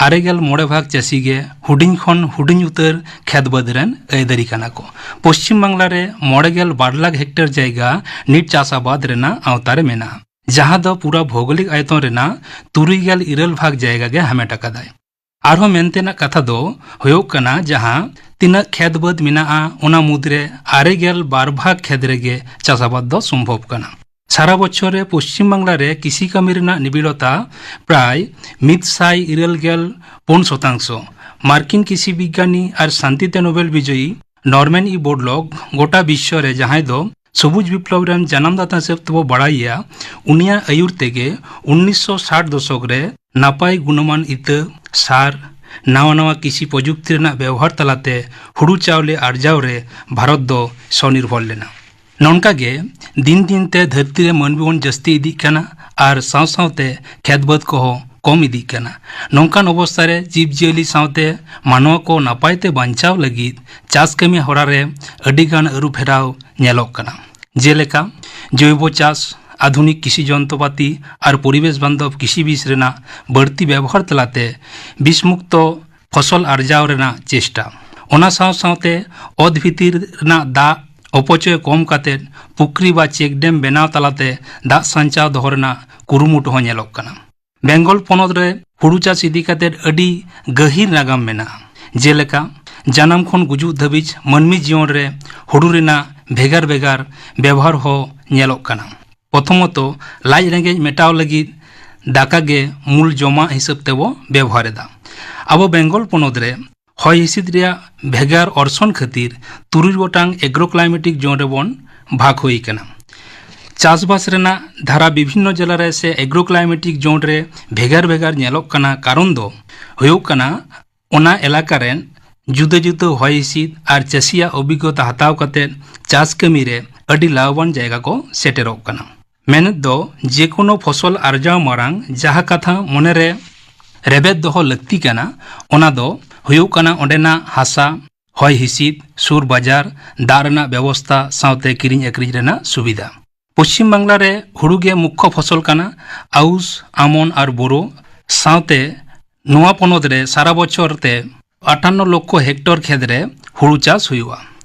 ᱟᱨᱮ ᱜᱮᱞ ᱢᱚᱬᱮ ᱵᱷᱟᱜᱽ ᱪᱟᱹᱥᱤ ᱜᱮ ᱦᱩᱰᱤᱧ ᱠᱷᱚᱱ ᱦᱩᱰᱤᱧ ᱩᱛᱟᱹᱨ ᱠᱷᱮᱛ ᱵᱟᱹᱫᱽ ᱨᱮᱱ ᱟᱹᱭᱫᱟᱹᱨᱤ ᱠᱟᱱᱟ ᱠᱚ᱾ ᱯᱚᱥᱪᱤᱢ ᱵᱟᱝᱞᱟ ᱨᱮ ᱢᱚᱬᱮ ᱜᱮᱞ ᱵᱟᱨ ᱞᱟᱠᱷ ᱦᱮᱠᱴᱚᱨ ᱡᱟᱭᱜᱟ ᱱᱤᱛ ᱪᱟᱥ ᱟᱵᱟᱫ ᱨᱮᱱᱟᱜ ᱟᱣᱛᱟ ᱨᱮ ᱢᱮᱱᱟᱜᱼᱟ, ᱡᱟᱦᱟᱸ ᱫᱚ ᱯᱩᱨᱟ ᱵᱷᱳᱜᱳᱞᱤᱠ ᱟᱭᱛᱚᱱ ᱨᱮᱱᱟᱜ ᱛᱩᱨᱩᱭ ᱜᱮᱞ ᱤᱨᱟᱹᱞ ᱵᱷᱟᱜᱽ ᱡᱟᱭᱜᱟ ᱜᱮ ᱦᱟᱢᱮᱴ ᱟᱠᱟᱫᱟᱭ᱾ ᱟᱨᱦᱚᱸ ᱢᱮᱱᱛᱮᱱᱟᱜ ᱠᱟᱛᱷᱟ ᱫᱚ ᱦᱩᱭᱩᱜ ᱠᱟᱱᱟ, ᱡᱟᱦᱟᱸ ᱛᱤᱱᱟᱹᱜ ᱠᱷᱮᱛ ᱵᱟᱹᱫᱽ ᱢᱮᱱᱟᱜᱼᱟ, ᱚᱱᱟ ᱢᱩᱫᱽᱨᱮ ᱟᱨᱮ ᱜᱮᱞ ᱵᱟᱨ ᱵᱷᱟᱜᱽ ᱠᱷᱮᱛ ᱨᱮᱜᱮ ᱪᱟᱥ ᱟᱵᱟᱫ ᱫᱚ ᱥᱚᱢᱵᱷᱚᱵ ᱠᱟᱱᱟ᱾ ᱥᱟᱨᱟ ᱵᱚᱪᱷᱚᱨ ᱨᱮ ᱯᱚᱥᱪᱤᱢ ᱵᱟᱝᱞᱟ ᱨᱮ ᱠᱤᱥᱤ ᱠᱟᱹᱢᱤ ᱨᱮᱱᱟᱜ ᱱᱤᱵᱤᱲᱚᱛᱟ ᱯᱨᱟᱭ ᱢᱤᱫ ᱥᱟᱭ ᱤᱨᱟᱹᱞ ᱜᱮᱞ ᱯᱩᱱ ᱥᱚᱛᱟᱝᱥᱚ᱾ ᱢᱟᱨᱠᱤᱱ ᱠᱤᱥᱤ ᱵᱤᱜᱽᱜᱟᱱᱤ ᱟᱨ ᱥᱟᱱᱛᱤᱛᱮ ᱱᱳᱵᱮᱞ ᱵᱤᱡᱚᱭᱤ ᱱᱚᱨᱢᱮᱱ ᱤ ᱵᱳᱨᱰᱞᱚᱜ ᱜᱚᱴᱟ ᱵᱤᱥᱥᱚ ᱨᱮ, ᱡᱟᱦᱟᱸᱭ ᱫᱚ ᱥᱚᱵᱩᱡ ᱵᱤᱯᱞᱚᱵ ᱨᱮᱱ ᱡᱟᱱᱟᱢᱫᱟᱛᱟ ᱦᱤᱥᱟᱹᱵ ᱛᱮᱵᱚ ᱵᱟᱲᱟᱭᱮᱭᱟ, ᱩᱱᱤᱭᱟᱜ ᱟᱹᱭᱩᱨ ᱛᱮᱜᱮ ᱩᱱᱤᱥᱥᱚ ᱥᱟᱴ ᱫᱚᱥᱚᱠ ᱨᱮ ᱱᱟᱯᱟᱭ ᱜᱩᱱᱚᱢᱟᱱ ᱤᱛᱟᱹ, ᱥᱟᱨ, ᱱᱟᱣᱟ ᱱᱟᱣᱟ ᱠᱤᱥᱤ ᱯᱨᱚᱡᱩᱠᱛᱤ ᱨᱮᱱᱟᱜ ᱵᱮᱣᱦᱟᱨ ᱛᱟᱞᱟᱛᱮ ᱦᱩᱲᱩ ᱪᱟᱣᱞᱮ ᱟᱨᱡᱟᱣ ᱨᱮ ᱵᱷᱟᱨᱚᱛ ᱫᱚ ᱥᱚᱱᱤᱨᱵᱷᱚᱨ ᱞᱮᱱᱟ᱾ ᱱᱚᱝᱠᱟ ᱜᱮ ᱫᱤᱱ ᱫᱤᱱ ᱛᱮ ᱫᱷᱟᱹᱨᱛᱤ ᱨᱮ ᱢᱟᱹᱱᱢᱤ ᱵᱚᱱ ᱡᱟᱹᱥᱛᱤ ᱤᱫᱤᱜ ᱠᱟᱱᱟ ᱟᱨ ᱥᱟᱶ ᱥᱟᱶᱛᱮ ᱠᱷᱮᱛ ᱵᱟᱹᱫᱽ ᱠᱚᱦᱚᱸ ᱠᱚᱢ ᱤᱫᱤᱜ ᱠᱟᱱᱟ᱾ ᱱᱚᱝᱠᱟᱱ ᱚᱵᱚᱥᱛᱷᱟ ᱨᱮ ᱡᱤᱵᱽ ᱡᱤᱭᱟᱹᱞᱤ ᱥᱟᱶᱛᱮ ᱢᱟᱱᱣᱟ ᱠᱚ ᱱᱟᱯᱟᱭ ᱛᱮ ᱵᱟᱧᱪᱟᱣ ᱞᱟᱹᱜᱤᱫ ᱪᱟᱥ ᱠᱟᱹᱢᱤ ᱦᱚᱨᱟ ᱨᱮ ᱟᱹᱰᱤ ᱜᱟᱱ ᱟᱹᱨᱩ ᱯᱷᱮᱨᱟᱣ ᱧᱮᱞᱚᱜ ᱠᱟᱱᱟ᱾ ᱡᱮᱞᱮᱠᱟ, ᱡᱳᱭᱵᱚ ᱪᱟᱥ, ᱟᱫᱷᱩᱱᱤᱠ ᱠᱨᱤᱥᱤ ᱡᱚᱱᱛᱨᱚᱯᱟᱛᱤ ᱟᱨ ᱯᱚᱨᱤᱵᱮᱥ ᱵᱟᱱᱫᱷᱚᱵ ᱠᱨᱤᱥᱤ ᱵᱤᱡᱽ ᱨᱮᱱᱟᱜ ᱵᱟᱹᱲᱛᱤ ᱵᱮᱵᱚᱦᱟᱨ ᱛᱟᱞᱟᱛᱮ ᱵᱤᱥ ᱢᱩᱠᱛᱚ ᱯᱷᱚᱥᱚᱞ ᱟᱨᱡᱟᱣ ᱨᱮᱱᱟᱜ ᱪᱮᱥᱴᱟ᱾ ᱚᱱᱟ ᱥᱟᱶ ᱥᱟᱶᱛᱮ ᱚᱛ ᱵᱷᱤᱛᱤᱨ ᱨᱮᱱᱟᱜ ᱫᱟᱜ ᱚᱯᱚᱪᱚᱭ ᱠᱚᱢ ᱠᱟᱛᱮ ᱯᱩᱠᱷᱨᱤ ᱵᱟ ᱪᱮᱠ ᱰᱮᱢ ᱵᱮᱱᱟᱣ ᱛᱟᱞᱟᱛᱮ ᱫᱟᱜ ᱥᱟᱧᱪᱟᱣ ᱫᱚᱦᱚ ᱨᱮᱱᱟᱜ ᱠᱩᱨᱩᱢᱩᱴᱩ ᱦᱚᱸ ᱧᱮᱞᱚᱜ ᱠᱟᱱᱟ᱾ ᱵᱮᱝᱜᱚᱞ ᱯᱚᱱᱚᱛ ᱨᱮ ᱦᱩᱲᱩ ᱪᱟᱥ ᱤᱫᱤ ᱠᱟᱛᱮ ᱟᱹᱰᱤ ᱜᱟᱹᱦᱤᱨ ᱱᱟᱜᱟᱢ ᱢᱮᱱᱟᱜᱼᱟ᱾ ᱡᱮᱞᱮᱠᱟ, ᱡᱟᱱᱟᱢ ᱠᱷᱚᱱ ᱜᱩᱡᱩᱜ ᱫᱷᱟᱹᱵᱤᱡ ᱢᱟᱹᱱᱢᱤ ᱡᱤᱭᱚᱱ ᱨᱮ ᱦᱩᱲᱩ ᱨᱮᱱᱟᱜ ᱵᱷᱮᱜᱟᱨ ᱵᱷᱮᱜᱟᱨ ᱵᱮᱣᱦᱟᱨ ᱦᱚᱸ ᱧᱮᱞᱚᱜ ᱠᱟᱱᱟ᱾ ᱯᱨᱚᱛᱷᱚᱢᱚᱛᱚ, ᱞᱟᱡ ᱨᱮᱸᱜᱮᱡ ᱢᱮᱴᱟᱣ ᱞᱟᱹᱜᱤᱫ ᱫᱟᱠᱟ ᱜᱮ ᱢᱩᱞ ᱡᱚᱢᱟᱜ ᱦᱤᱥᱟᱹᱵ ᱛᱮᱵᱚ ᱵᱮᱵᱚᱦᱟᱨ ᱮᱫᱟ᱾ ᱟᱵᱚ ᱵᱮᱝᱜᱚᱞ ᱯᱚᱱᱚᱛ ᱨᱮ ᱦᱚᱭ ᱦᱤᱸᱥᱤᱫ ᱨᱮᱭᱟᱜ ᱵᱷᱮᱜᱟᱨ ᱚᱨᱥᱚᱝ ᱠᱷᱟᱹᱛᱤᱨ ᱛᱩᱨᱩᱭ ᱜᱚᱴᱟᱝ ᱮᱜᱽᱨᱳ ᱠᱞᱟᱭᱢᱮᱴᱤᱠ ᱡᱳᱱ ᱨᱮᱵᱚᱱ ᱵᱷᱟᱜᱽ ᱦᱩᱭ ᱟᱠᱟᱱᱟ᱾ ᱪᱟᱥᱵᱟᱥ ᱨᱮᱱᱟᱜ ᱫᱷᱟᱨᱟ ᱵᱤᱵᱷᱤᱱᱱᱚ ᱡᱮᱞᱟ ᱨᱮ ᱥᱮ ᱮᱜᱽᱨᱳ ᱠᱞᱟᱭᱢᱮᱴᱤᱠ ᱡᱳᱱ ᱨᱮ ᱵᱷᱮᱜᱟᱨ ᱵᱷᱮᱜᱟᱨ ᱧᱮᱞᱚᱜ ᱠᱟᱱᱟ᱾ ᱠᱟᱨᱚᱱ ᱫᱚ ᱦᱩᱭᱩᱜ ᱠᱟᱱᱟ, ᱚᱱᱟ ᱮᱞᱟᱠᱟ ᱨᱮᱱ ᱡᱩᱫᱟᱹ ᱡᱩᱫᱟᱹ ᱦᱚᱭ ᱦᱤᱸᱥᱤᱫ ᱟᱨ ᱪᱟᱹᱥᱤᱭᱟᱜ ᱚᱵᱷᱤᱜᱽᱜᱚᱛᱟ ᱦᱟᱛᱟᱣ ᱠᱟᱛᱮ ᱪᱟᱥ ᱠᱟᱹᱢᱤ ᱨᱮ ᱟᱹᱰᱤ ᱞᱟᱵᱷᱟᱵᱟᱱ ᱡᱟᱭᱜᱟ ᱠᱚ ᱥᱮᱴᱮᱨᱚᱜ ᱠᱟᱱᱟ᱾ ᱢᱮᱱᱮᱫ ᱫᱚ, ᱡᱮᱠᱳᱱᱳ ᱯᱷᱚᱥᱚᱞ ᱟᱨᱡᱟᱣ ᱢᱟᱲᱟᱝ ᱡᱟᱦᱟᱸ ᱠᱟᱛᱷᱟ ᱢᱚᱱᱮᱨᱮ ᱨᱮᱵᱮᱫ ᱫᱚᱦᱚ ᱞᱟᱹᱠᱛᱤ ᱠᱟᱱᱟ, ᱚᱱᱟ ᱫᱚ ᱦᱩᱭᱩᱜ ᱠᱟᱱᱟ ᱚᱸᱰᱮᱱᱟᱜ ᱦᱟᱥᱟ, ᱦᱚᱭ ᱦᱤᱸᱥᱤᱫ, ᱥᱩᱨ ᱵᱟᱡᱟᱨ, ᱫᱟᱜ ᱨᱮᱱᱟᱜ ᱵᱮᱵᱚᱥᱛᱟ ᱥᱟᱶᱛᱮ ᱠᱤᱨᱤᱧ ᱟᱹᱠᱷᱨᱤᱧ ᱨᱮᱱᱟᱜ ᱥᱩᱵᱤᱫᱷᱟ᱾ ᱯᱚᱪᱷᱤᱢ ᱵᱟᱝᱞᱟ ᱨᱮ ᱦᱩᱲᱩ ᱜᱮ ᱢᱩᱠᱠᱷᱚ ᱯᱷᱚᱥᱚᱞ ᱠᱟᱱᱟ᱾ ᱟᱣᱩᱥ, ᱟᱢᱚᱱ ᱟᱨ ᱵᱳᱨᱳ ᱥᱟᱶᱛᱮ ᱱᱚᱣᱟ ᱯᱚᱱᱚᱛ ᱨᱮ ᱥᱟᱨᱟ ᱵᱚᱪᱷᱚᱨ ᱛᱮ ᱟᱴᱷᱟᱱᱱᱚ ᱞᱚᱠᱠᱷᱚ ᱦᱮᱠᱴᱚᱨ ᱠᱷᱮᱛ ᱨᱮ ᱦᱩᱲᱩ ᱪᱟᱥ ᱦᱩᱭᱩᱜᱼᱟ᱾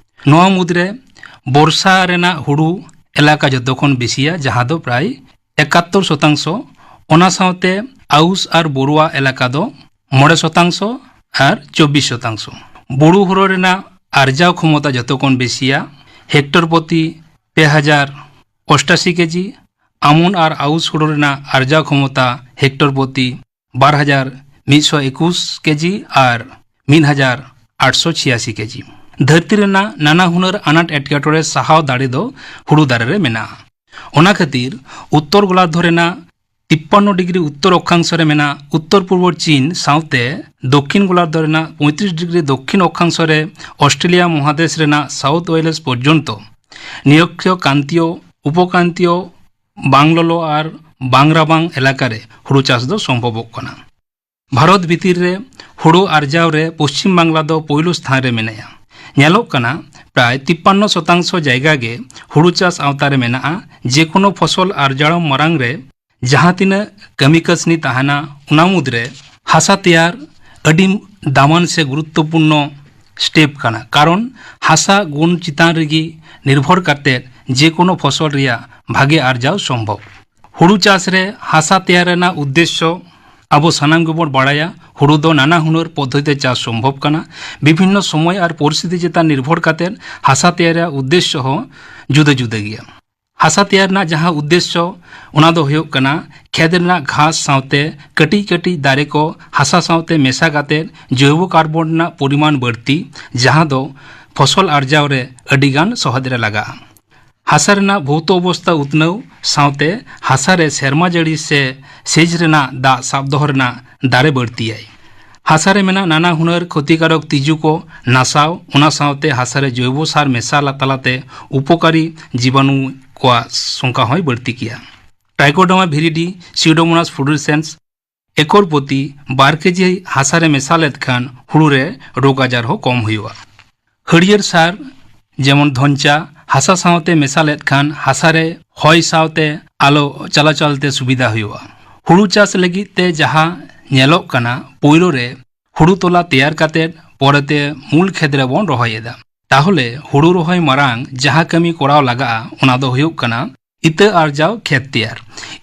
ᱱᱚᱣᱟ ᱢᱩᱫᱽᱨᱮ ᱵᱚᱨᱥᱟ ᱨᱮᱱᱟᱜ ᱦᱩᱲᱩ ᱮᱞᱟᱠᱟ ᱡᱚᱛᱚ ᱠᱷᱚᱱ ᱵᱮᱥᱤᱭᱟ, ᱡᱟᱦᱟᱸ ᱫᱚ ᱯᱨᱟᱭ ᱮᱠᱟᱛᱛᱳᱨ ᱥᱚᱛᱟᱝᱥᱚ᱾ ᱚᱱᱟ ᱥᱟᱶᱛᱮ ᱟᱣᱩᱥ ᱟᱨ ᱵᱳᱨᱳᱣᱟ ᱮᱞᱟᱠᱟ ᱫᱚ ᱢᱚᱬᱮ ᱥᱚᱛᱟᱝᱥᱚ ᱟᱨ ᱪᱚᱵᱵᱤᱥ ᱥᱚᱛᱟᱝᱥᱚ᱾ ᱵᱳᱨᱳ ᱦᱩᱲᱩ ᱨᱮᱱᱟᱜ ᱟᱨᱡᱟᱣ ᱠᱷᱚᱢᱚᱛᱟ ᱡᱚᱛᱚ ᱠᱷᱚᱱ ᱵᱮᱥᱤᱭᱟ, ᱦᱮᱠᱴᱚᱨ ᱯᱨᱚᱛᱤ ᱯᱮ ᱦᱟᱡᱟᱨ ᱚᱥᱴᱟᱥᱤ ᱠᱮᱡᱤ᱾ ᱟᱢᱚᱱ ᱟᱨ ᱟᱣᱩᱥ ᱦᱩᱲᱩ ᱨᱮᱱᱟᱜ ᱟᱨᱡᱟᱣ ᱠᱷᱚᱢᱚᱛᱟ ᱦᱮᱠᱴᱚᱨ ᱯᱨᱚᱛᱤ ᱵᱟᱨ ᱦᱟᱡᱟᱨ ᱢᱤᱫᱥᱚ ᱮᱠᱩᱥ ᱠᱮᱡᱤ ᱟᱨ ᱢᱤᱫ ᱦᱟᱡᱟᱨ ᱟᱴᱥᱚ ᱪᱷᱤᱭᱟᱥᱤ ᱠᱮᱡᱤ᱾ ᱫᱷᱟᱹᱨᱛᱤ ᱨᱮᱱᱟᱜ ᱱᱟᱱᱟ ᱦᱩᱱᱟᱹᱨ ᱟᱱᱟᱴ ᱮᱴᱠᱮᱴᱚᱬᱮ ᱥᱟᱦᱟᱣ ᱫᱟᱲᱮ ᱫᱚ ᱦᱩᱲᱩ ᱫᱟᱨᱮ ᱨᱮ ᱢᱮᱱᱟᱜᱼᱟ᱾ ᱚᱱᱟ ᱠᱷᱟᱹᱛᱤᱨ ᱩᱛᱛᱚᱨ ᱜᱳᱞᱟᱨᱫᱷᱚ ᱨᱮᱱᱟᱜ ᱛᱤᱯᱯᱟᱱᱱᱚ ᱰᱤᱜᱽᱨᱤ ᱩᱛᱛᱚᱨ ᱚᱠᱠᱷᱟᱝᱥᱚ ᱨᱮ ᱢᱮᱱᱟᱜ ᱩᱛᱛᱚᱨ ᱯᱩᱨᱵᱚ ᱪᱤᱱ ᱥᱟᱶᱛᱮ ᱫᱚᱠᱠᱷᱤᱱ ᱜᱳᱞᱟᱨᱫᱷᱚ ᱨᱮᱱᱟᱜ ᱯᱚᱸᱭᱛᱨᱤᱥ ᱰᱤᱜᱽᱨᱤ ᱫᱚᱠᱠᱷᱤᱱ ᱚᱠᱠᱷᱟᱝᱥᱚ ᱨᱮ ᱚᱥᱴᱨᱮᱞᱤᱭᱟ ᱢᱚᱦᱟᱫᱮᱥ ᱨᱮᱱᱟᱜ ᱥᱟᱣᱩᱛᱷ ᱣᱮᱞᱥ ᱯᱚᱨᱡᱚᱱᱛᱚ ᱱᱤᱨᱚᱠᱷᱤᱭᱚ ᱠᱟᱱᱛᱤᱭᱚ, ᱩᱯᱚᱠᱟᱱᱛᱤᱭᱚ, ᱵᱟᱝ ᱞᱚᱞᱚ ᱟᱨ ᱵᱟᱝ ᱨᱟᱵᱟᱝ ᱮᱞᱟᱠᱟ ᱨᱮ ᱦᱩᱲᱩ ᱪᱟᱥ ᱫᱚ ᱥᱚᱢᱵᱷᱚᱵᱚᱜ ᱠᱟᱱᱟ᱾ ᱵᱷᱟᱨᱚᱛ ᱵᱷᱤᱛᱤᱨ ᱨᱮ ᱦᱩᱲᱩ ᱟᱨᱡᱟᱣ ᱨᱮ ᱯᱚᱪᱷᱤᱢ ᱵᱟᱝᱞᱟ ᱫᱚ ᱯᱳᱭᱞᱳ ᱥᱛᱷᱟᱱ ᱨᱮ ᱢᱮᱱᱟᱭᱟ᱾ ᱧᱮᱞᱚᱜ ᱠᱟᱱᱟ, ᱯᱨᱟᱭ ᱛᱤᱯᱯᱟᱱᱱᱚ ᱥᱚᱛᱟᱝᱥᱚ ᱡᱟᱭᱜᱟ ᱜᱮ ᱦᱩᱲᱩ ᱪᱟᱥ ᱟᱣᱛᱟ ᱨᱮ ᱢᱮᱱᱟᱜᱼᱟ᱾ ᱡᱮᱠᱳᱱᱳ ᱯᱷᱚᱥᱚᱞ ᱟᱨᱡᱟᱣ ᱢᱟᱲᱟᱝ ᱨᱮ ᱡᱟᱦᱟᱸ ᱛᱤᱱᱟᱹᱜ ᱠᱟᱹᱢᱤ ᱠᱟᱹᱥᱱᱤ ᱛᱟᱦᱮᱱᱟ, ᱚᱱᱟ ᱢᱩᱫᱽᱨᱮ ᱦᱟᱥᱟ ᱛᱮᱭᱟᱨ ᱟᱹᱰᱤ ᱫᱟᱢᱟᱱ ᱥᱮ ᱜᱩᱨᱩᱛᱛᱚᱯᱩᱨᱱᱚ ᱥᱴᱮᱯ ᱠᱟᱱᱟ, ᱠᱟᱨᱚᱱ ᱦᱟᱥᱟ ᱜᱩᱱ ᱪᱮᱛᱟᱱ ᱨᱮᱜᱮ ᱱᱤᱨᱵᱷᱚᱨ ᱠᱟᱛᱮ ᱡᱮᱠᱳᱱᱳ ᱯᱷᱚᱥᱚᱞ ᱨᱮᱭᱟᱜ ᱵᱷᱟᱜᱮ ᱟᱨᱡᱟᱣ ᱥᱚᱢᱵᱷᱚᱵ᱾ ᱦᱩᱲᱩ ᱪᱟᱥ ᱨᱮ ᱦᱟᱥᱟ ᱛᱮᱭᱟᱨ ᱨᱮᱱᱟᱜ ᱩᱫᱽᱫᱮᱥᱥᱚ ᱟᱵᱚ ᱥᱟᱱᱟᱢ ᱜᱮᱵᱚᱱ ᱵᱟᱲᱟᱭᱟ᱾ ᱦᱩᱲᱩ ᱫᱚ ᱱᱟᱱᱟ ᱦᱩᱱᱟᱹᱨ ᱯᱚᱫᱽᱫᱷᱚᱛᱤ ᱛᱮ ᱪᱟᱥ ᱥᱚᱢᱵᱷᱚᱵ ᱠᱟᱱᱟ᱾ ᱵᱤᱵᱷᱤᱱᱱᱚ ᱥᱚᱢᱚᱭ ᱟᱨ ᱯᱚᱨᱤᱥᱛᱷᱤᱛᱤ ᱪᱮᱛᱟᱱ ᱱᱤᱨᱵᱷᱚᱨ ᱠᱟᱛᱮ ᱦᱟᱥᱟ ᱛᱮᱭᱟᱨ ᱨᱮᱭᱟᱜ ᱩᱫᱽᱫᱮᱥᱥᱚ ᱦᱚᱸ ᱡᱩᱫᱟᱹ ᱡᱩᱫᱟᱹ ᱜᱮᱭᱟ᱾ ᱦᱟᱥᱟ ᱛᱮᱭᱟᱨ ᱨᱮᱱᱟᱜ ᱡᱟᱦᱟᱸ ᱩᱫᱽᱫᱮᱥᱥᱚ, ᱚᱱᱟ ᱫᱚ ᱦᱩᱭᱩᱜ ᱠᱟᱱᱟ ᱠᱷᱮᱛ ᱨᱮᱱᱟᱜ ᱜᱷᱟᱥ ᱥᱟᱶᱛᱮ ᱠᱟᱹᱴᱤᱡ ᱠᱟᱹᱴᱤᱡ ᱫᱟᱨᱮ ᱠᱚ ᱦᱟᱥᱟ ᱥᱟᱶᱛᱮ ᱢᱮᱥᱟ ᱠᱟᱛᱮ ᱡᱳᱭᱵᱚ ᱠᱟᱨᱵᱚᱱ ᱨᱮᱱᱟᱜ ᱯᱚᱨᱤᱢᱟᱱ ᱵᱟᱹᱲᱛᱤ, ᱡᱟᱦᱟᱸ ᱫᱚ ᱯᱷᱚᱥᱚᱞ ᱟᱨᱡᱟᱣ ᱨᱮ ᱟᱹᱰᱤ ᱜᱟᱱ ᱥᱚᱦᱚᱫ ᱨᱮ ᱞᱟᱜᱟᱜᱼᱟ᱾ ᱦᱟᱥᱟ ᱨᱮᱱᱟᱜ ᱵᱷᱳᱣᱛᱚ ᱚᱵᱚᱥᱛᱷᱟ ᱩᱛᱱᱟᱹᱣ ᱥᱟᱶᱛᱮ ᱦᱟᱥᱟ ᱨᱮ ᱥᱮᱨᱢᱟ ᱡᱟᱹᱲᱤ ᱥᱮ ᱥᱮᱪ ᱨᱮᱱᱟᱜ ᱫᱟᱜ ᱥᱟᱵ ᱫᱚᱦᱚ ᱨᱮᱱᱟᱜ ᱫᱟᱨᱮ ᱵᱟᱹᱲᱛᱤᱭᱟᱭ᱾ ᱦᱟᱥᱟ ᱨᱮ ᱢᱮᱱᱟᱜ ᱱᱟᱱᱟ ᱦᱩᱱᱟᱹᱨ ᱠᱷᱚᱛᱤᱠᱟᱨᱚᱠ ᱛᱤᱡᱩ ᱠᱚ ᱱᱟᱥᱟᱣ, ᱚᱱᱟ ᱥᱟᱶᱛᱮ ᱦᱟᱥᱟ ᱨᱮ ᱡᱳᱭᱵᱚ ᱥᱟᱨ ᱢᱮᱥᱟ ᱛᱟᱞᱟᱛᱮ ᱩᱯᱚᱠᱟᱨᱤ ᱡᱤᱵᱟᱱᱩ ᱠᱚᱣᱟᱜ ᱥᱚᱝᱠᱷᱟ ᱦᱚᱸᱭ ᱵᱟᱹᱲᱛᱤ ᱠᱮᱭᱟ᱾ Trichoderma viride, Pseudomonas fluorescens ᱮᱠᱚᱨ ᱯᱨᱚᱛᱤ ᱵᱟᱨ ᱠᱮᱡᱤ ᱦᱟᱥᱟ ᱨᱮ ᱢᱮᱥᱟ ᱞᱮᱫ ᱠᱷᱟᱱ ᱦᱩᱲᱩ ᱨᱮ ᱨᱳᱜᱽ ᱟᱡᱟᱨ ᱦᱚᱸ ᱠᱚᱢ ᱦᱩᱭᱩᱜᱼᱟ᱾ ᱦᱟᱹᱨᱭᱟᱹᱲ ᱥᱟᱨ ᱡᱮᱢᱚᱱ ᱫᱷᱚᱱᱪᱟ ᱦᱟᱥᱟ ᱥᱟᱶᱛᱮ ᱢᱮᱥᱟ ᱞᱮᱫ ᱠᱷᱟᱱ ᱦᱟᱥᱟ ᱨᱮ ᱦᱚᱭ ᱥᱟᱶᱛᱮ ᱟᱞᱚ ᱪᱟᱞᱟᱪᱟᱞ ᱛᱮ ᱥᱩᱵᱤᱫᱷᱟ ᱦᱩᱭᱩᱜᱼᱟ᱾ ᱦᱩᱲᱩ ᱪᱟᱥ ᱞᱟᱹᱜᱤᱫ ᱛᱮ ᱡᱟᱦᱟᱸ ᱧᱮᱞᱚᱜ ᱠᱟᱱᱟ, ᱯᱳᱭᱞᱳ ᱨᱮ ᱦᱩᱲᱩ ᱛᱚᱞᱟ ᱛᱮᱭᱟᱨ ᱠᱟᱛᱮ ᱯᱚᱨᱮᱛᱮ ᱢᱩᱞ ᱠᱷᱮᱛ ᱨᱮᱵᱚᱱ ᱨᱚᱦᱚᱭ ᱮᱫᱟ᱾ ᱛᱟᱦᱚᱞᱮ ᱦᱩᱲᱩ ᱨᱚᱦᱚᱭ ᱢᱟᱲᱟᱝ ᱡᱟᱦᱟᱸ ᱠᱟᱹᱢᱤ ᱠᱚᱨᱟᱣ ᱞᱟᱜᱟᱜᱼᱟ, ᱚᱱᱟ ᱫᱚ ᱦᱩᱭᱩᱜ ᱠᱟᱱᱟ ᱤᱛᱟᱹ ᱟᱨᱡᱟᱣ ᱠᱷᱮᱛ ᱛᱮᱭᱟᱨ᱾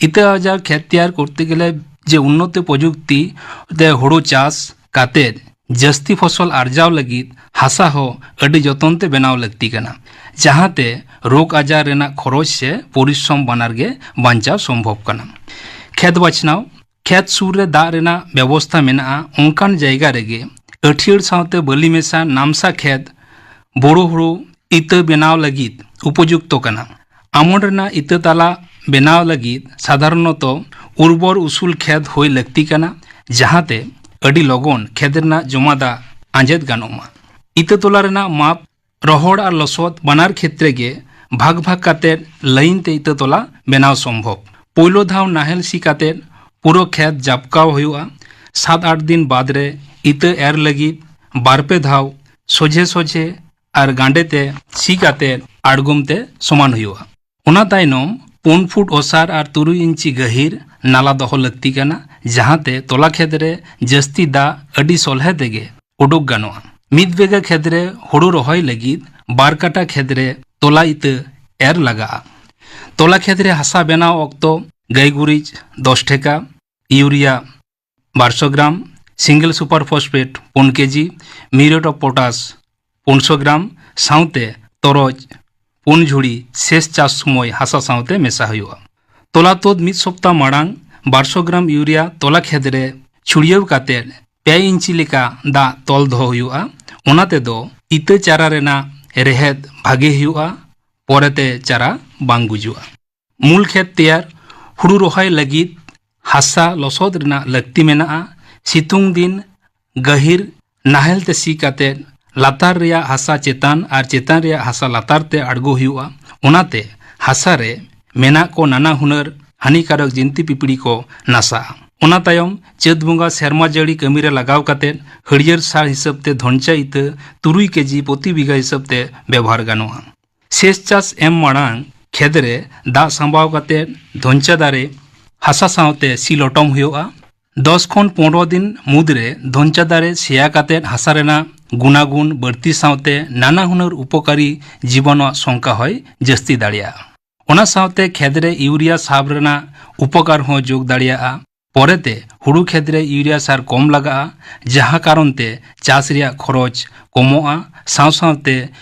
ᱤᱛᱟᱹ ᱟᱨᱡᱟᱣ ᱠᱷᱮᱛ ᱛᱮᱭᱟᱨ ᱠᱚᱨᱛᱮ ᱜᱮᱞᱮ ᱡᱮ ᱩᱱᱱᱚᱛ ᱯᱨᱚᱡᱩᱠᱛᱤ ᱛᱮ ᱦᱩᱲᱩ ᱪᱟᱥ ᱠᱟᱛᱮ ᱡᱟᱹᱥᱛᱤ ᱯᱷᱚᱥᱚᱞ ᱟᱨᱡᱟᱣ ᱞᱟᱹᱜᱤᱫ ᱦᱟᱥᱟ ᱦᱚᱸ ᱟᱹᱰᱤ ᱡᱚᱛᱚᱱ ᱛᱮ ᱵᱮᱱᱟᱣ ᱞᱟᱹᱠᱛᱤ ᱠᱟᱱᱟ, ᱡᱟᱦᱟᱸᱛᱮ ᱨᱳᱜᱽ ᱟᱡᱟᱨ ᱨᱮᱱᱟᱜ ᱠᱷᱚᱨᱚᱪ ᱥᱮ ᱯᱚᱨᱤᱥᱨᱚᱢ ᱵᱟᱱᱟᱨ ᱜᱮ ᱵᱟᱧᱪᱟᱣ ᱥᱚᱢᱵᱷᱚᱵ ᱠᱟᱱᱟ᱾ ᱠᱷᱮᱛ ᱵᱟᱪᱷᱱᱟᱣ, ᱠᱷᱮᱛ ᱥᱩᱨ ᱨᱮ ᱫᱟᱜ ᱨᱮᱱᱟᱜ ᱵᱮᱵᱚᱥᱛᱷᱟ ᱢᱮᱱᱟᱜᱼᱟ ᱚᱱᱠᱟᱱ ᱡᱟᱭᱜᱟ ᱨᱮᱜᱮ ᱟᱹᱴᱷᱭᱟᱹᱲ ᱥᱟᱶᱛᱮ ᱵᱟᱹᱞᱤ ᱢᱮᱥᱟ ᱱᱟᱢᱥᱟ ᱠᱷᱮᱛ ᱵᱳᱨᱳ ᱦᱩᱲᱩ ᱤᱛᱟᱹ ᱵᱮᱱᱟᱣ ᱞᱟᱹᱜᱤᱫ ᱩᱯᱚᱡᱩᱠᱛᱚ ᱠᱟᱱᱟ᱾ ᱟᱢᱚᱱ ᱨᱮᱱᱟᱜ ᱤᱛᱟᱹ ᱛᱟᱞᱟ ᱵᱮᱱᱟᱣ ᱞᱟᱹᱜᱤᱫ ᱥᱟᱫᱷᱟᱨᱚᱱᱚᱛᱚ ᱩᱨᱵᱚᱨ ᱩᱥᱩᱞ ᱠᱷᱮᱛ ᱦᱩᱭ ᱞᱟᱹᱠᱛᱤ ᱠᱟᱱᱟ, ᱡᱟᱦᱟᱸᱛᱮ ᱟᱹᱰᱤ ᱞᱚᱜᱚᱱ ᱠᱷᱮᱛ ᱨᱮᱱᱟᱜ ᱡᱚᱢᱟ ᱫᱟᱜ ᱟᱸᱡᱮᱫ ᱜᱟᱱᱚᱜ ᱢᱟ᱾ ᱤᱛᱟᱹ ᱛᱚᱞᱟ ᱨᱮᱱᱟᱜ ᱢᱟᱯ, ᱨᱚᱦᱚᱲ ᱟᱨ ᱞᱚᱥᱚᱫ ᱵᱟᱱᱟᱨ ᱠᱷᱮᱛᱨᱮ ᱜᱮ ᱵᱷᱟᱜᱽ ᱵᱷᱟᱜᱽ ᱠᱟᱛᱮ ᱞᱟᱭᱤᱱ ᱛᱮ ᱤᱛᱟᱹ ᱛᱚᱞᱟ ᱵᱮᱱᱟᱣ ᱥᱚᱢᱵᱷᱚᱵ᱾ ᱯᱳᱭᱞᱳ ᱫᱷᱟᱣ ᱱᱟᱦᱮᱞ ᱥᱤ ᱠᱟᱛᱮ ᱯᱩᱨᱟᱹ ᱠᱷᱮᱛ ᱡᱟᱯᱠᱟᱣ ᱦᱩᱭᱩᱜᱼᱟ᱾ ᱥᱟᱛ ᱟᱴ ᱫᱤᱱ ᱵᱟᱫᱽ ᱨᱮ ᱤᱛᱟᱹ ᱮᱨ ᱞᱟᱹᱜᱤᱫ ᱵᱟᱨ ᱯᱮ ᱫᱷᱟᱣ ᱥᱚᱡᱷᱮ ᱥᱚᱡᱷᱮ ᱟᱨ ᱜᱟᱸᱰᱮ ᱛᱮ ᱥᱤ ᱠᱟᱛᱮ ᱟᱬᱜᱚᱢ ᱛᱮ ᱥᱚᱢᱟᱱ ᱦᱩᱭᱩᱜᱼᱟ᱾ ᱚᱱᱟ ᱛᱟᱭᱱᱚᱢ ᱯᱩᱱ ᱯᱷᱩᱴ ᱚᱥᱟᱨ ᱟᱨ ᱛᱩᱨᱩᱭ ᱤᱧᱪᱤ ᱜᱟᱹᱦᱤᱨ ᱱᱟᱞᱟ ᱫᱚᱦᱚ ᱞᱟᱹᱠᱛᱤ ᱠᱟᱱᱟ, ᱡᱟᱦᱟᱸᱛᱮ ᱛᱚᱞᱟ ᱠᱷᱮᱛ ᱨᱮ ᱡᱟᱹᱥᱛᱤ ᱫᱟᱜ ᱟᱹᱰᱤ ᱥᱚᱞᱦᱮ ᱛᱮᱜᱮ ᱩᱰᱩᱠ ᱜᱟᱱᱚᱜᱼᱟ᱾ ᱢᱤᱫ ᱵᱤᱜᱷᱟᱹ ᱠᱷᱮᱛ ᱨᱮ ᱦᱩᱲᱩ ᱨᱚᱦᱚᱭ ᱞᱟᱹᱜᱤᱫ ᱵᱟᱨ ᱠᱟᱴᱟ ᱠᱷᱮᱛ ᱨᱮ ᱛᱚᱞᱟ ᱤᱛᱟᱹ ᱮᱨ ᱞᱟᱜᱟᱜᱼᱟ᱾ ᱛᱚᱞᱟ ᱠᱷᱮᱛ ᱨᱮ ᱦᱟᱥᱟ ᱵᱮᱱᱟᱣ ᱚᱠᱛᱚ ᱜᱟᱹᱭ ᱜᱩᱨᱤᱡ ᱫᱚᱥ ᱴᱷᱮᱠᱟ, ᱤᱭᱩᱨᱤᱭᱟ ᱵᱟᱨᱥᱚ ᱜᱨᱟᱢ, single super phosphate ᱯᱩᱱ ᱠᱮᱡᱤ, muriate of potash ᱯᱩᱱᱥᱚ ᱜᱨᱟᱢ ᱥᱟᱶᱛᱮ ᱛᱚᱨᱚᱡ ᱯᱩᱱ ᱡᱷᱩᱲᱤ ᱥᱮᱪ ᱪᱟᱥ ᱥᱚᱢᱚᱭ ᱦᱟᱥᱟ ᱥᱟᱶᱛᱮ ᱢᱮᱥᱟ ᱦᱩᱭᱩᱜᱼᱟ᱾ ᱛᱚᱞᱟ ᱛᱩᱫ ᱢᱤᱫ ᱥᱚᱯᱛᱟ ᱢᱟᱲᱟᱝ ᱵᱟᱨᱥᱚ ᱜᱨᱟᱢ ᱤᱭᱩᱨᱤᱭᱟ ᱛᱚᱞᱟ ᱠᱷᱮᱛ ᱨᱮ ᱪᱷᱩᱲᱭᱟᱹᱣ ᱠᱟᱛᱮ ᱯᱮ ᱤᱧᱪᱤ ᱞᱮᱠᱟ ᱫᱟᱜ ᱛᱚᱞ ᱫᱚᱦᱚ ᱦᱩᱭᱩᱜᱼᱟ᱾ ᱚᱱᱟ ᱛᱮᱫᱚ ᱤᱛᱟᱹ ᱪᱟᱨᱟ ᱨᱮᱱᱟᱜ ᱨᱮᱦᱮᱫ ᱵᱷᱟᱜᱮ ᱦᱩᱭᱩᱜᱼᱟ, ᱯᱚᱨᱮᱛᱮ ᱪᱟᱨᱟ ᱵᱟᱝ ᱜᱩᱡᱩᱜᱼᱟ᱾ ᱢᱩᱞ ᱠᱷᱮᱛ ᱛᱮᱭᱟᱨ, ᱦᱩᱲᱩ ᱨᱚᱦᱚᱭ ᱞᱟᱹᱜᱤᱫ ᱦᱟᱥᱟ ᱞᱚᱥᱚᱫ ᱨᱮᱱᱟᱜ ᱞᱟᱹᱠᱛᱤ ᱢᱮᱱᱟᱜᱼᱟ᱾ ᱥᱤᱛᱩᱝ ᱫᱤᱱ ᱜᱟᱹᱦᱤᱨ ᱱᱟᱦᱮᱞ ᱛᱮ ᱥᱤ ᱠᱟᱛᱮ ᱞᱟᱛᱟᱨ ᱨᱮᱭᱟᱜ ᱦᱟᱥᱟ ᱪᱮᱛᱟᱱ ᱟᱨ ᱪᱮᱛᱟᱱ ᱨᱮᱭᱟᱜ ᱦᱟᱥᱟ ᱞᱟᱛᱟᱨ ᱛᱮ ᱟᱬᱜᱚ ᱦᱩᱭᱩᱜᱼᱟ᱾ ᱚᱱᱟᱛᱮ ᱦᱟᱥᱟ ᱨᱮ ᱢᱮᱱᱟᱜ ᱠᱚ ᱱᱟᱱᱟ ᱦᱩᱱᱟᱹᱨ ᱦᱟᱹᱱᱤᱠᱟᱨᱚᱠ ᱡᱤᱱᱛᱤ ᱯᱤᱯᱤᱲᱤ ᱠᱚ ᱱᱟᱥᱟᱜᱼᱟ᱾ ᱚᱱᱟ ᱛᱟᱭᱚᱢ ᱪᱟᱹᱛ ᱵᱚᱸᱜᱟ ᱥᱮᱨᱢᱟ ᱡᱟᱹᱲᱤ ᱠᱟᱹᱢᱤ ᱨᱮ ᱞᱟᱜᱟᱣ ᱠᱟᱛᱮ ᱦᱟᱹᱨᱭᱟᱹᱲ ᱥᱟᱨ ᱦᱤᱥᱟᱹᱵ ᱛᱮ ᱫᱷᱚᱱᱪᱟ ᱤᱛᱟᱹ ᱛᱩᱨᱩᱭ ᱠᱮᱡᱤ ᱯᱨᱚᱛᱤ ᱵᱤᱜᱷᱟ ᱦᱤᱥᱟᱹᱵ ᱛᱮ ᱵᱮᱵᱚᱦᱟᱨ ᱜᱟᱱᱚᱜᱼᱟ᱾ ᱥᱮᱪ ᱪᱟᱥ ᱮᱢ ᱢᱟᱲᱟᱝ ᱠᱷᱮᱛ ᱨᱮ ᱫᱟᱜ ᱥᱟᱢᱵᱟᱣ ᱠᱟᱛᱮ ᱫᱷᱚᱱᱪᱟ ᱫᱟᱨᱮ ᱦᱟᱥᱟ ᱥᱟᱶᱛᱮ ᱥᱤ ᱞᱚᱴᱚᱢ ᱦᱩᱭᱩᱜᱼᱟ᱾ ᱫᱚᱥ ᱠᱷᱚᱱ ᱯᱚᱱᱨᱚ ᱫᱤᱱ ᱢᱩᱫᱽᱨᱮ ᱫᱷᱚᱱᱪᱟ ᱫᱟᱨᱮ ᱥᱮᱭᱟ ᱠᱟᱛᱮ ᱦᱟᱥᱟ ᱨᱮᱱᱟᱜ ᱜᱩᱱᱟᱜᱩᱱ ᱵᱟᱹᱲᱛᱤ ᱥᱟᱶᱛᱮ ᱱᱟᱱᱟ ᱦᱩᱱᱟᱹᱨ ᱩᱯᱚᱠᱟᱨᱤ ᱡᱤᱵᱚᱱᱟᱜ ᱥᱚᱝᱠᱷᱟ ᱦᱚᱸᱭ ᱡᱟᱹᱥᱛᱤ ᱫᱟᱲᱮᱭᱟᱜᱼᱟ᱾ ᱚᱱᱟ ᱥᱟᱶᱛᱮ ᱠᱷᱮᱛ ᱨᱮ ᱤᱭᱩᱨᱤᱭᱟ ᱥᱟᱵ ᱨᱮᱱᱟᱜ ᱩᱯᱚᱠᱟᱨ ᱦᱚᱸ ᱡᱳᱜ ᱫᱟᱲᱮᱭᱟᱜᱼᱟ᱾ ᱯᱚᱨᱮᱛᱮ ᱦᱩᱲᱩ ᱠᱷᱮᱛ ᱨᱮ ᱤᱭᱩᱨᱤᱭᱟ ᱥᱟᱨ ᱠᱚᱢ ᱞᱟᱜᱟᱜᱼᱟ, ᱡᱟᱦᱟᱸ ᱠᱟᱨᱚᱱ ᱛᱮ ᱪᱟᱥ ᱨᱮᱭᱟᱜ ᱠᱷᱚᱨᱚᱪ ᱠᱚᱢᱚᱜᱼᱟ, ᱥᱟᱶ ᱥᱟᱶᱛᱮ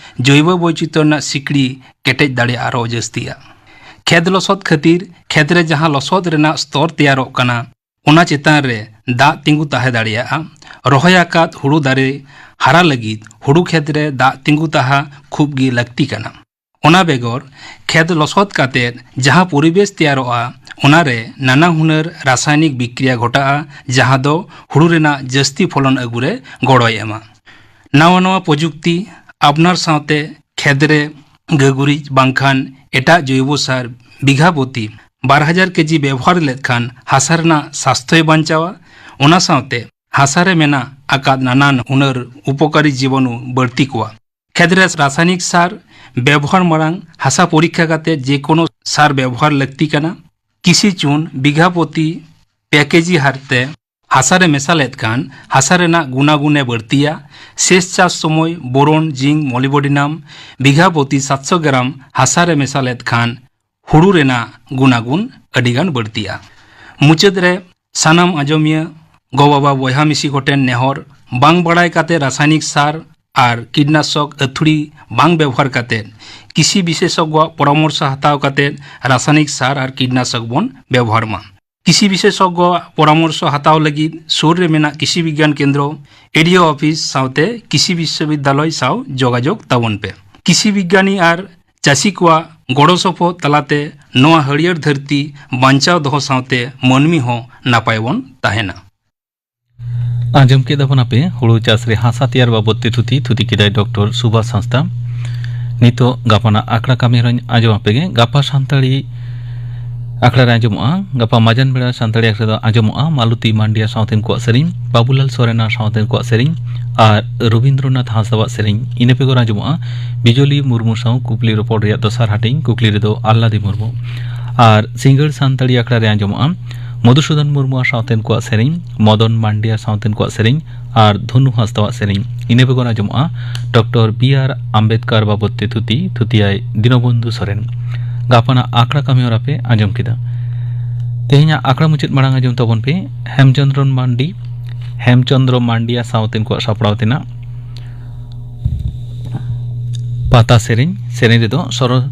ᱡᱳᱭᱵᱚ ᱵᱳᱭᱪᱤᱛᱨᱚ ᱨᱮᱱᱟᱜ ᱥᱤᱠᱲᱤ ᱠᱮᱴᱮᱡ ᱫᱟᱲᱮᱭᱟᱜᱼᱟ ᱟᱨᱦᱚᱸ ᱡᱟᱹᱥᱛᱤᱜᱼᱟ᱾ ᱠᱷᱮᱛ ᱞᱚᱥᱚᱫ ᱠᱷᱟᱹᱛᱤᱨ ᱠᱷᱮᱛ ᱨᱮ ᱡᱟᱦᱟᱸ ᱞᱚᱥᱚᱫ ᱨᱮᱱᱟᱜ ᱥᱛᱚᱨ ᱛᱮᱭᱟᱨᱚᱜ ᱠᱟᱱᱟ, ᱚᱱᱟ ᱪᱮᱛᱟᱱ ᱨᱮ ᱫᱟᱜ ᱛᱤᱸᱜᱩ ᱛᱟᱦᱮᱸ ᱫᱟᱲᱮᱭᱟᱜᱼᱟ᱾ ᱨᱚᱦᱚᱭ ᱟᱠᱟᱫ ᱦᱩᱲᱩ ᱫᱟᱨᱮ ᱦᱟᱨᱟ ᱞᱟᱹᱜᱤᱫ ᱦᱩᱲᱩ ᱠᱷᱮᱛ ᱨᱮ ᱫᱟᱜ ᱛᱤᱸᱜᱩ ᱛᱟᱦᱮᱸ ᱠᱷᱩᱵ ᱜᱮ ᱞᱟᱹᱠᱛᱤ ᱠᱟᱱᱟ᱾ ᱚᱱᱟ ᱵᱮᱜᱚᱨ ᱠᱷᱮᱛ ᱞᱚᱥᱚᱫ ᱠᱟᱛᱮ ᱡᱟᱦᱟᱸ ᱯᱚᱨᱤᱵᱮᱥ ᱛᱮᱭᱟᱨᱚᱜᱼᱟ, ᱚᱱᱟᱨᱮ ᱱᱟᱱᱟ ᱦᱩᱱᱟᱹᱨ ᱨᱟᱥᱟᱭᱱᱤᱠ ᱵᱤᱠᱨᱤᱭᱟ ᱜᱷᱚᱴᱟᱜᱼᱟ, ᱡᱟᱦᱟᱸ ᱫᱚ ᱦᱩᱲᱩ ᱨᱮᱱᱟᱜ ᱡᱟᱹᱥᱛᱤ ᱯᱷᱚᱞᱚᱱ ᱟᱹᱜᱩ ᱨᱮ ᱜᱚᱲᱚᱭ ᱮᱢᱟ᱾ ᱱᱟᱣᱟ ᱱᱟᱣᱟ ᱯᱨᱚᱡᱩᱠᱛᱤ ᱟᱯᱱᱟᱨ ᱥᱟᱶᱛᱮ ᱠᱷᱮᱛ ᱨᱮ ᱜᱟᱹ ᱜᱩᱨᱤᱡ ᱵᱟᱝᱠᱷᱟᱱ ᱮᱴᱟᱜ ᱡᱳᱭᱵᱚ ᱥᱟᱨ ᱵᱤᱜᱷᱟ ᱯᱨᱚᱛᱤ ᱵᱟᱨ ᱦᱟᱡᱟᱨ ᱠᱮᱡᱤ ᱵᱮᱵᱚᱦᱟᱨ ᱞᱮᱫ ᱠᱷᱟᱱ ᱦᱟᱥᱟ ᱨᱮᱱᱟᱜ ᱥᱟᱥᱛᱷᱚᱭ ᱵᱟᱧᱪᱟᱣᱟ᱾ ᱚᱱᱟ ᱥᱟᱶᱛᱮ ᱦᱟᱥᱟ ᱨᱮ ᱢᱮᱱᱟᱜ ᱟᱠᱟᱫ ᱱᱟᱱᱟᱱ ᱦᱩᱱᱟᱹᱨ ᱩᱯᱚᱠᱟᱨᱤ ᱡᱤᱵᱟᱱᱩ ᱵᱟᱹᱲᱛᱤ ᱠᱚᱣᱟ᱾ ᱠᱷᱮᱛ ᱨᱮ ᱨᱟᱥᱟᱭᱱᱤᱠ ᱥᱟᱨ ᱵᱮᱵᱚᱦᱟᱨ ᱢᱟᱲᱟᱝ ᱦᱟᱥᱟ ᱯᱚᱨᱤᱠᱠᱷᱟ ᱠᱟᱛᱮ ᱡᱮᱠᱳᱱᱳ ᱥᱟᱨ ᱵᱮᱵᱚᱦᱟᱨ ᱞᱟᱹᱠᱛᱤ ᱠᱟᱱᱟ᱾ ᱠᱤᱥᱤ ᱪᱩᱱ ᱵᱤᱜᱷᱟ ᱯᱨᱚᱛᱤ ᱯᱮ ᱠᱮᱡᱤ ᱦᱟᱨ ᱛᱮ ᱦᱟᱥᱟ ᱨᱮ ᱢᱮᱥᱟ ᱞᱮᱫ ᱠᱷᱟᱱ ᱦᱟᱥᱟ ᱨᱮᱱᱟᱜ ᱜᱩᱱᱟᱜᱩᱱᱮ ᱵᱟᱹᱲᱛᱤᱭᱟ᱾ ᱥᱮᱪ ᱪᱟᱥ ᱥᱚᱢᱚᱭ ᱵᱳᱨᱚᱱ, ᱡᱤᱝᱠ, ᱢᱚᱞᱤᱵᱚᱰᱤᱱᱟᱢ ᱵᱤᱜᱷᱟ ᱯᱨᱚᱛᱤ ᱥᱟᱛᱥᱚ ᱜᱨᱟᱢ ᱦᱟᱥᱟ ᱨᱮ ᱢᱮᱥᱟ ᱞᱮᱫ ᱠᱷᱟᱱ ᱦᱩᱲᱩ ᱨᱮᱱᱟᱜ ᱜᱩᱱᱟᱜᱩᱱ ᱟᱹᱰᱤᱜᱟᱱ ᱵᱟᱹᱲᱛᱤᱜᱼᱟ᱾ ᱢᱩᱪᱟᱹᱫ ᱨᱮ ᱥᱟᱱᱟᱢ ᱟᱸᱡᱚᱢᱤᱭᱟᱹ ᱜᱚ-ᱵᱟᱵᱟ ᱵᱚᱭᱦᱟ ᱢᱤᱥᱤ ᱠᱚᱴᱷᱮᱱ ᱱᱮᱦᱚᱨ, ᱵᱟᱝ ᱵᱟᱲᱟᱭ ᱠᱟᱛᱮ ᱨᱟᱥᱟᱭᱱᱤᱠ ᱥᱟᱨ ᱟᱨ ᱠᱤᱴᱱᱟᱥᱚᱠ ᱟᱹᱛᱷᱩᱲᱤ ᱵᱟᱝ ᱵᱮᱵᱚᱦᱟᱨ ᱠᱟᱛᱮ ᱠᱤᱥᱤ ᱵᱤᱥᱮᱥᱚᱜᱽᱜᱚᱣᱟᱜ ᱯᱚᱨᱟᱢᱚᱨᱥᱚ ᱦᱟᱛᱟᱣ ᱠᱟᱛᱮ ᱨᱟᱥᱟᱭᱱᱤᱠ ᱥᱟᱨ ᱟᱨ ᱠᱤᱴᱱᱟᱥᱚᱠ ᱵᱚᱱ ᱵᱮᱵᱚᱦᱟᱨ ᱢᱟ᱾ ᱠᱤᱥᱤ ᱵᱤᱥᱮᱥᱚᱜᱽᱜᱚᱣᱟᱜ ᱯᱚᱨᱟᱢᱚᱨᱥᱚ ᱦᱟᱛᱟᱣ ᱞᱟᱹᱜᱤᱫ ᱥᱩᱨ ᱨᱮ ᱢᱮᱱᱟᱜ ᱠᱤᱥᱤ ᱵᱤᱜᱽᱜᱟᱱ ᱠᱮᱱᱫᱨᱚ, ᱮᱰᱤᱳ ᱚᱯᱷᱤᱥ ᱥᱟᱶᱛᱮ ᱠᱤᱥᱤ ᱵᱤᱥᱥᱚᱵᱤᱫᱽᱫᱟᱞᱚᱭ ᱥᱟᱶ ᱡᱳᱜᱟᱡᱳᱜᱽ ᱛᱟᱵᱚᱱ ᱯᱮ᱾ ᱠᱤᱥᱤ ᱵᱤᱜᱽᱜᱟᱱᱤ ᱟᱨ ᱪᱟᱹᱥᱤ ᱠᱚᱣᱟᱜ ᱜᱚᱲᱚ ᱥᱚᱯᱚᱦᱚᱫ ᱛᱟᱞᱟᱛᱮ ᱱᱚᱣᱟ ᱦᱟᱹᱨᱭᱟᱹᱲ ᱫᱷᱟᱹᱨᱛᱤ ᱵᱟᱧᱪᱟᱣ ᱫᱚᱦᱚ ᱥᱟᱶᱛᱮ ᱢᱟᱹᱱᱢᱤ ᱦᱚᱸ ᱱᱟᱯᱟᱭ ᱵᱚᱱ ᱛᱟᱦᱮᱱᱟ᱾ ᱟᱸᱡᱚᱢ ᱠᱮᱫᱟ ᱵᱚᱱ ᱟᱯᱮ ᱦᱩᱲᱩ ᱪᱟᱥ ᱨᱮ ᱦᱟᱥᱟ ᱛᱮᱭᱟᱨ ᱵᱟᱵᱚᱫ ᱛᱮ ᱛᱷᱩᱛᱤ, ᱛᱷᱩᱛᱤ ᱠᱮᱫᱟᱭ ᱰᱚᱠᱴᱚᱨ ᱥᱩᱵᱷᱟᱥ ᱦᱟᱸᱥᱫᱟ᱾ ᱱᱤᱛᱚᱜ ᱜᱟᱯᱟᱱᱟᱜ ᱟᱠᱷᱲᱟ ᱠᱟᱹᱢᱤ ᱦᱚᱨᱟᱧ ᱟᱸᱡᱚᱢ ᱟᱯᱮ ᱜᱮ᱾ ᱜᱟᱯᱟ ᱥᱟᱱᱛᱟᱲᱤ ᱟᱠᱷᱲᱟ ᱨᱮ ᱟᱸᱡᱚᱢᱚᱜᱼᱟ, ᱜᱟᱯᱟ ᱢᱟᱡᱟᱱ ᱵᱮᱲᱟ ᱥᱟᱱᱛᱟᱲᱤ ᱟᱠᱷᱲᱟ ᱫᱚ ᱟᱸᱡᱚᱢᱚᱜᱼᱟ ᱢᱟᱞᱚᱛᱤ ᱢᱟᱱᱰᱤᱭᱟ ᱥᱟᱶᱛᱮᱱ ᱠᱚᱣᱟᱜ ᱥᱮᱨᱮᱧ, ᱵᱟᱵᱩᱞᱟᱞ ᱥᱚᱨᱮᱱᱟ ᱥᱟᱶᱛᱮᱱ ᱠᱚᱣᱟᱜ ᱥᱮᱨᱮᱧ ᱟᱨ ᱨᱚᱵᱤᱱᱫᱨᱚᱱᱟᱛᱷ ᱦᱟᱸᱥᱫᱟᱣᱟᱜ ᱥᱮᱨᱮᱧ᱾ ᱤᱱᱟᱹ ᱵᱮᱜᱚᱨ ᱟᱸᱡᱚᱢᱚᱜᱼᱟ ᱵᱤᱡᱚᱞᱤ ᱢᱩᱨᱢᱩ ᱥᱟᱶ ᱠᱩᱠᱞᱤ ᱨᱚᱯᱚᱲ ᱨᱮᱭᱟᱜ ᱫᱚᱥᱟᱨ ᱦᱟᱹᱴᱤᱧ, ᱠᱩᱠᱞᱤ ᱨᱮᱫᱚ ᱟᱞᱞᱟᱫᱤ ᱢᱩᱨᱢᱩ᱾ ᱟᱨ ᱥᱤᱸᱜᱟᱹᱲ ᱥᱟᱱᱛᱟᱲᱤ ᱟᱠᱷᱲᱟ ᱨᱮ ᱟᱸᱡᱚᱢᱚᱜᱼᱟ ᱢᱚᱫᱷᱩᱥᱩᱫᱚᱱ ᱢᱩᱨᱢᱩᱣᱟᱜ ᱥᱟᱶᱛᱮᱱ ᱠᱚᱣᱟᱜ ᱥᱮᱨᱮᱧ, ᱢᱚᱫᱚᱱ ᱢᱟᱱᱰᱤᱭᱟ ᱥᱟᱶᱛᱮᱱ ᱠᱚᱣᱟᱜ ᱥᱮᱨᱮᱧ ᱟᱨ ᱫᱷᱚᱱᱩ ᱦᱟᱸᱥᱫᱟᱣᱟᱜ ᱥᱮᱨᱮᱧ᱾ ᱤᱱᱟᱹ ᱵᱮᱜᱚᱨ ᱟᱸᱡᱚᱢᱚᱜᱼᱟ ᱰᱚᱠᱴᱚᱨ ᱵᱤ ᱟᱨ ᱟᱢᱵᱮᱫᱽᱠᱟᱨ ᱵᱟᱵᱚᱫ ᱛᱮ ᱛᱷᱩᱛᱤ, ᱛᱷᱩᱛᱤᱭᱟᱭ ᱫᱤᱱᱚᱵᱚᱱᱫᱷᱩ ᱥᱚᱨᱮᱱ᱾ ᱜᱟᱯᱟᱱᱟᱜ ᱟᱠᱷᱲᱟ ᱠᱟᱹᱢᱤ ᱦᱚᱨᱟ ᱯᱮ ᱟᱸᱡᱚᱢ ᱠᱮᱫᱟ᱾ ᱛᱮᱦᱮᱧᱟᱜ ᱟᱠᱷᱲᱟ ᱢᱩᱪᱟᱹᱫ ᱢᱟᱲᱟᱝ ᱟᱸᱡᱚᱢ ᱛᱟᱵᱚᱱ ᱯᱮ ᱦᱮᱢᱪᱚᱸᱫᱽᱨᱚᱱ ᱢᱟᱱᱰᱤ, ᱦᱮᱢᱪᱚᱸᱫᱽᱨᱚ ᱢᱟᱱᱰᱤᱭᱟ ᱥᱟᱶᱛᱮᱱ ᱠᱚᱣᱟᱜ ᱥᱟᱯᱲᱟᱣ ᱛᱮᱱᱟᱜ ᱯᱟᱛᱟ ᱥᱮᱨᱮᱧ᱾ ᱥᱮᱨᱮᱧ ᱨᱮᱫᱚ ᱥᱚᱨᱚ-,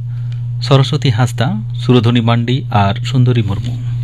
ᱥᱚᱨᱚᱥᱚᱛᱤ ᱦᱟᱸᱥᱫᱟ, ᱥᱩᱨᱚᱫᱷᱚᱱᱤ ᱢᱟᱱᱰᱤ ᱟᱨ ᱥᱩᱱᱫᱚᱨᱤ ᱢᱩᱨᱢᱩ᱾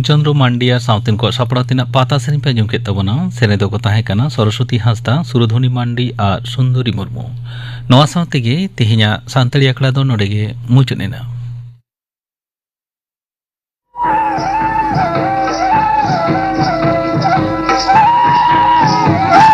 ᱪᱚᱱᱫᱨᱚ ᱢᱟᱱᱰᱤ ᱟᱨ ᱥᱟᱶᱛᱮᱱ ᱠᱚᱣᱟᱜ ᱥᱟᱯᱲᱟᱣ ᱛᱮᱱᱟᱜ ᱯᱟᱛᱟ ᱥᱮᱨᱮᱧ ᱯᱮ ᱟᱸᱡᱚᱢ ᱠᱮᱫ ᱛᱟᱵᱚᱱᱟ᱾ ᱥᱮᱨᱮᱧ ᱫᱚᱠᱚ ᱛᱟᱦᱮᱸ ᱠᱟᱱᱟ ᱥᱚᱨᱚᱥᱚᱛᱤ ᱦᱟᱸᱥᱫᱟ, ᱥᱩᱨᱚᱫᱷᱚᱱᱤ ᱢᱟᱱᱰᱤ ᱟᱨ ᱥᱩᱱᱫᱚᱨᱤ ᱢᱩᱨᱢᱩ᱾ ᱱᱚᱣᱟ ᱥᱟᱶ ᱛᱮᱜᱮ ᱛᱮᱦᱮᱧᱟᱜ ᱥᱟᱱᱛᱟᱲᱤ ᱟᱠᱷᱲᱟ ᱫᱚ ᱱᱚᱰᱮ ᱜᱮ ᱢᱩᱪᱟᱹᱫ ᱮᱱᱟ᱾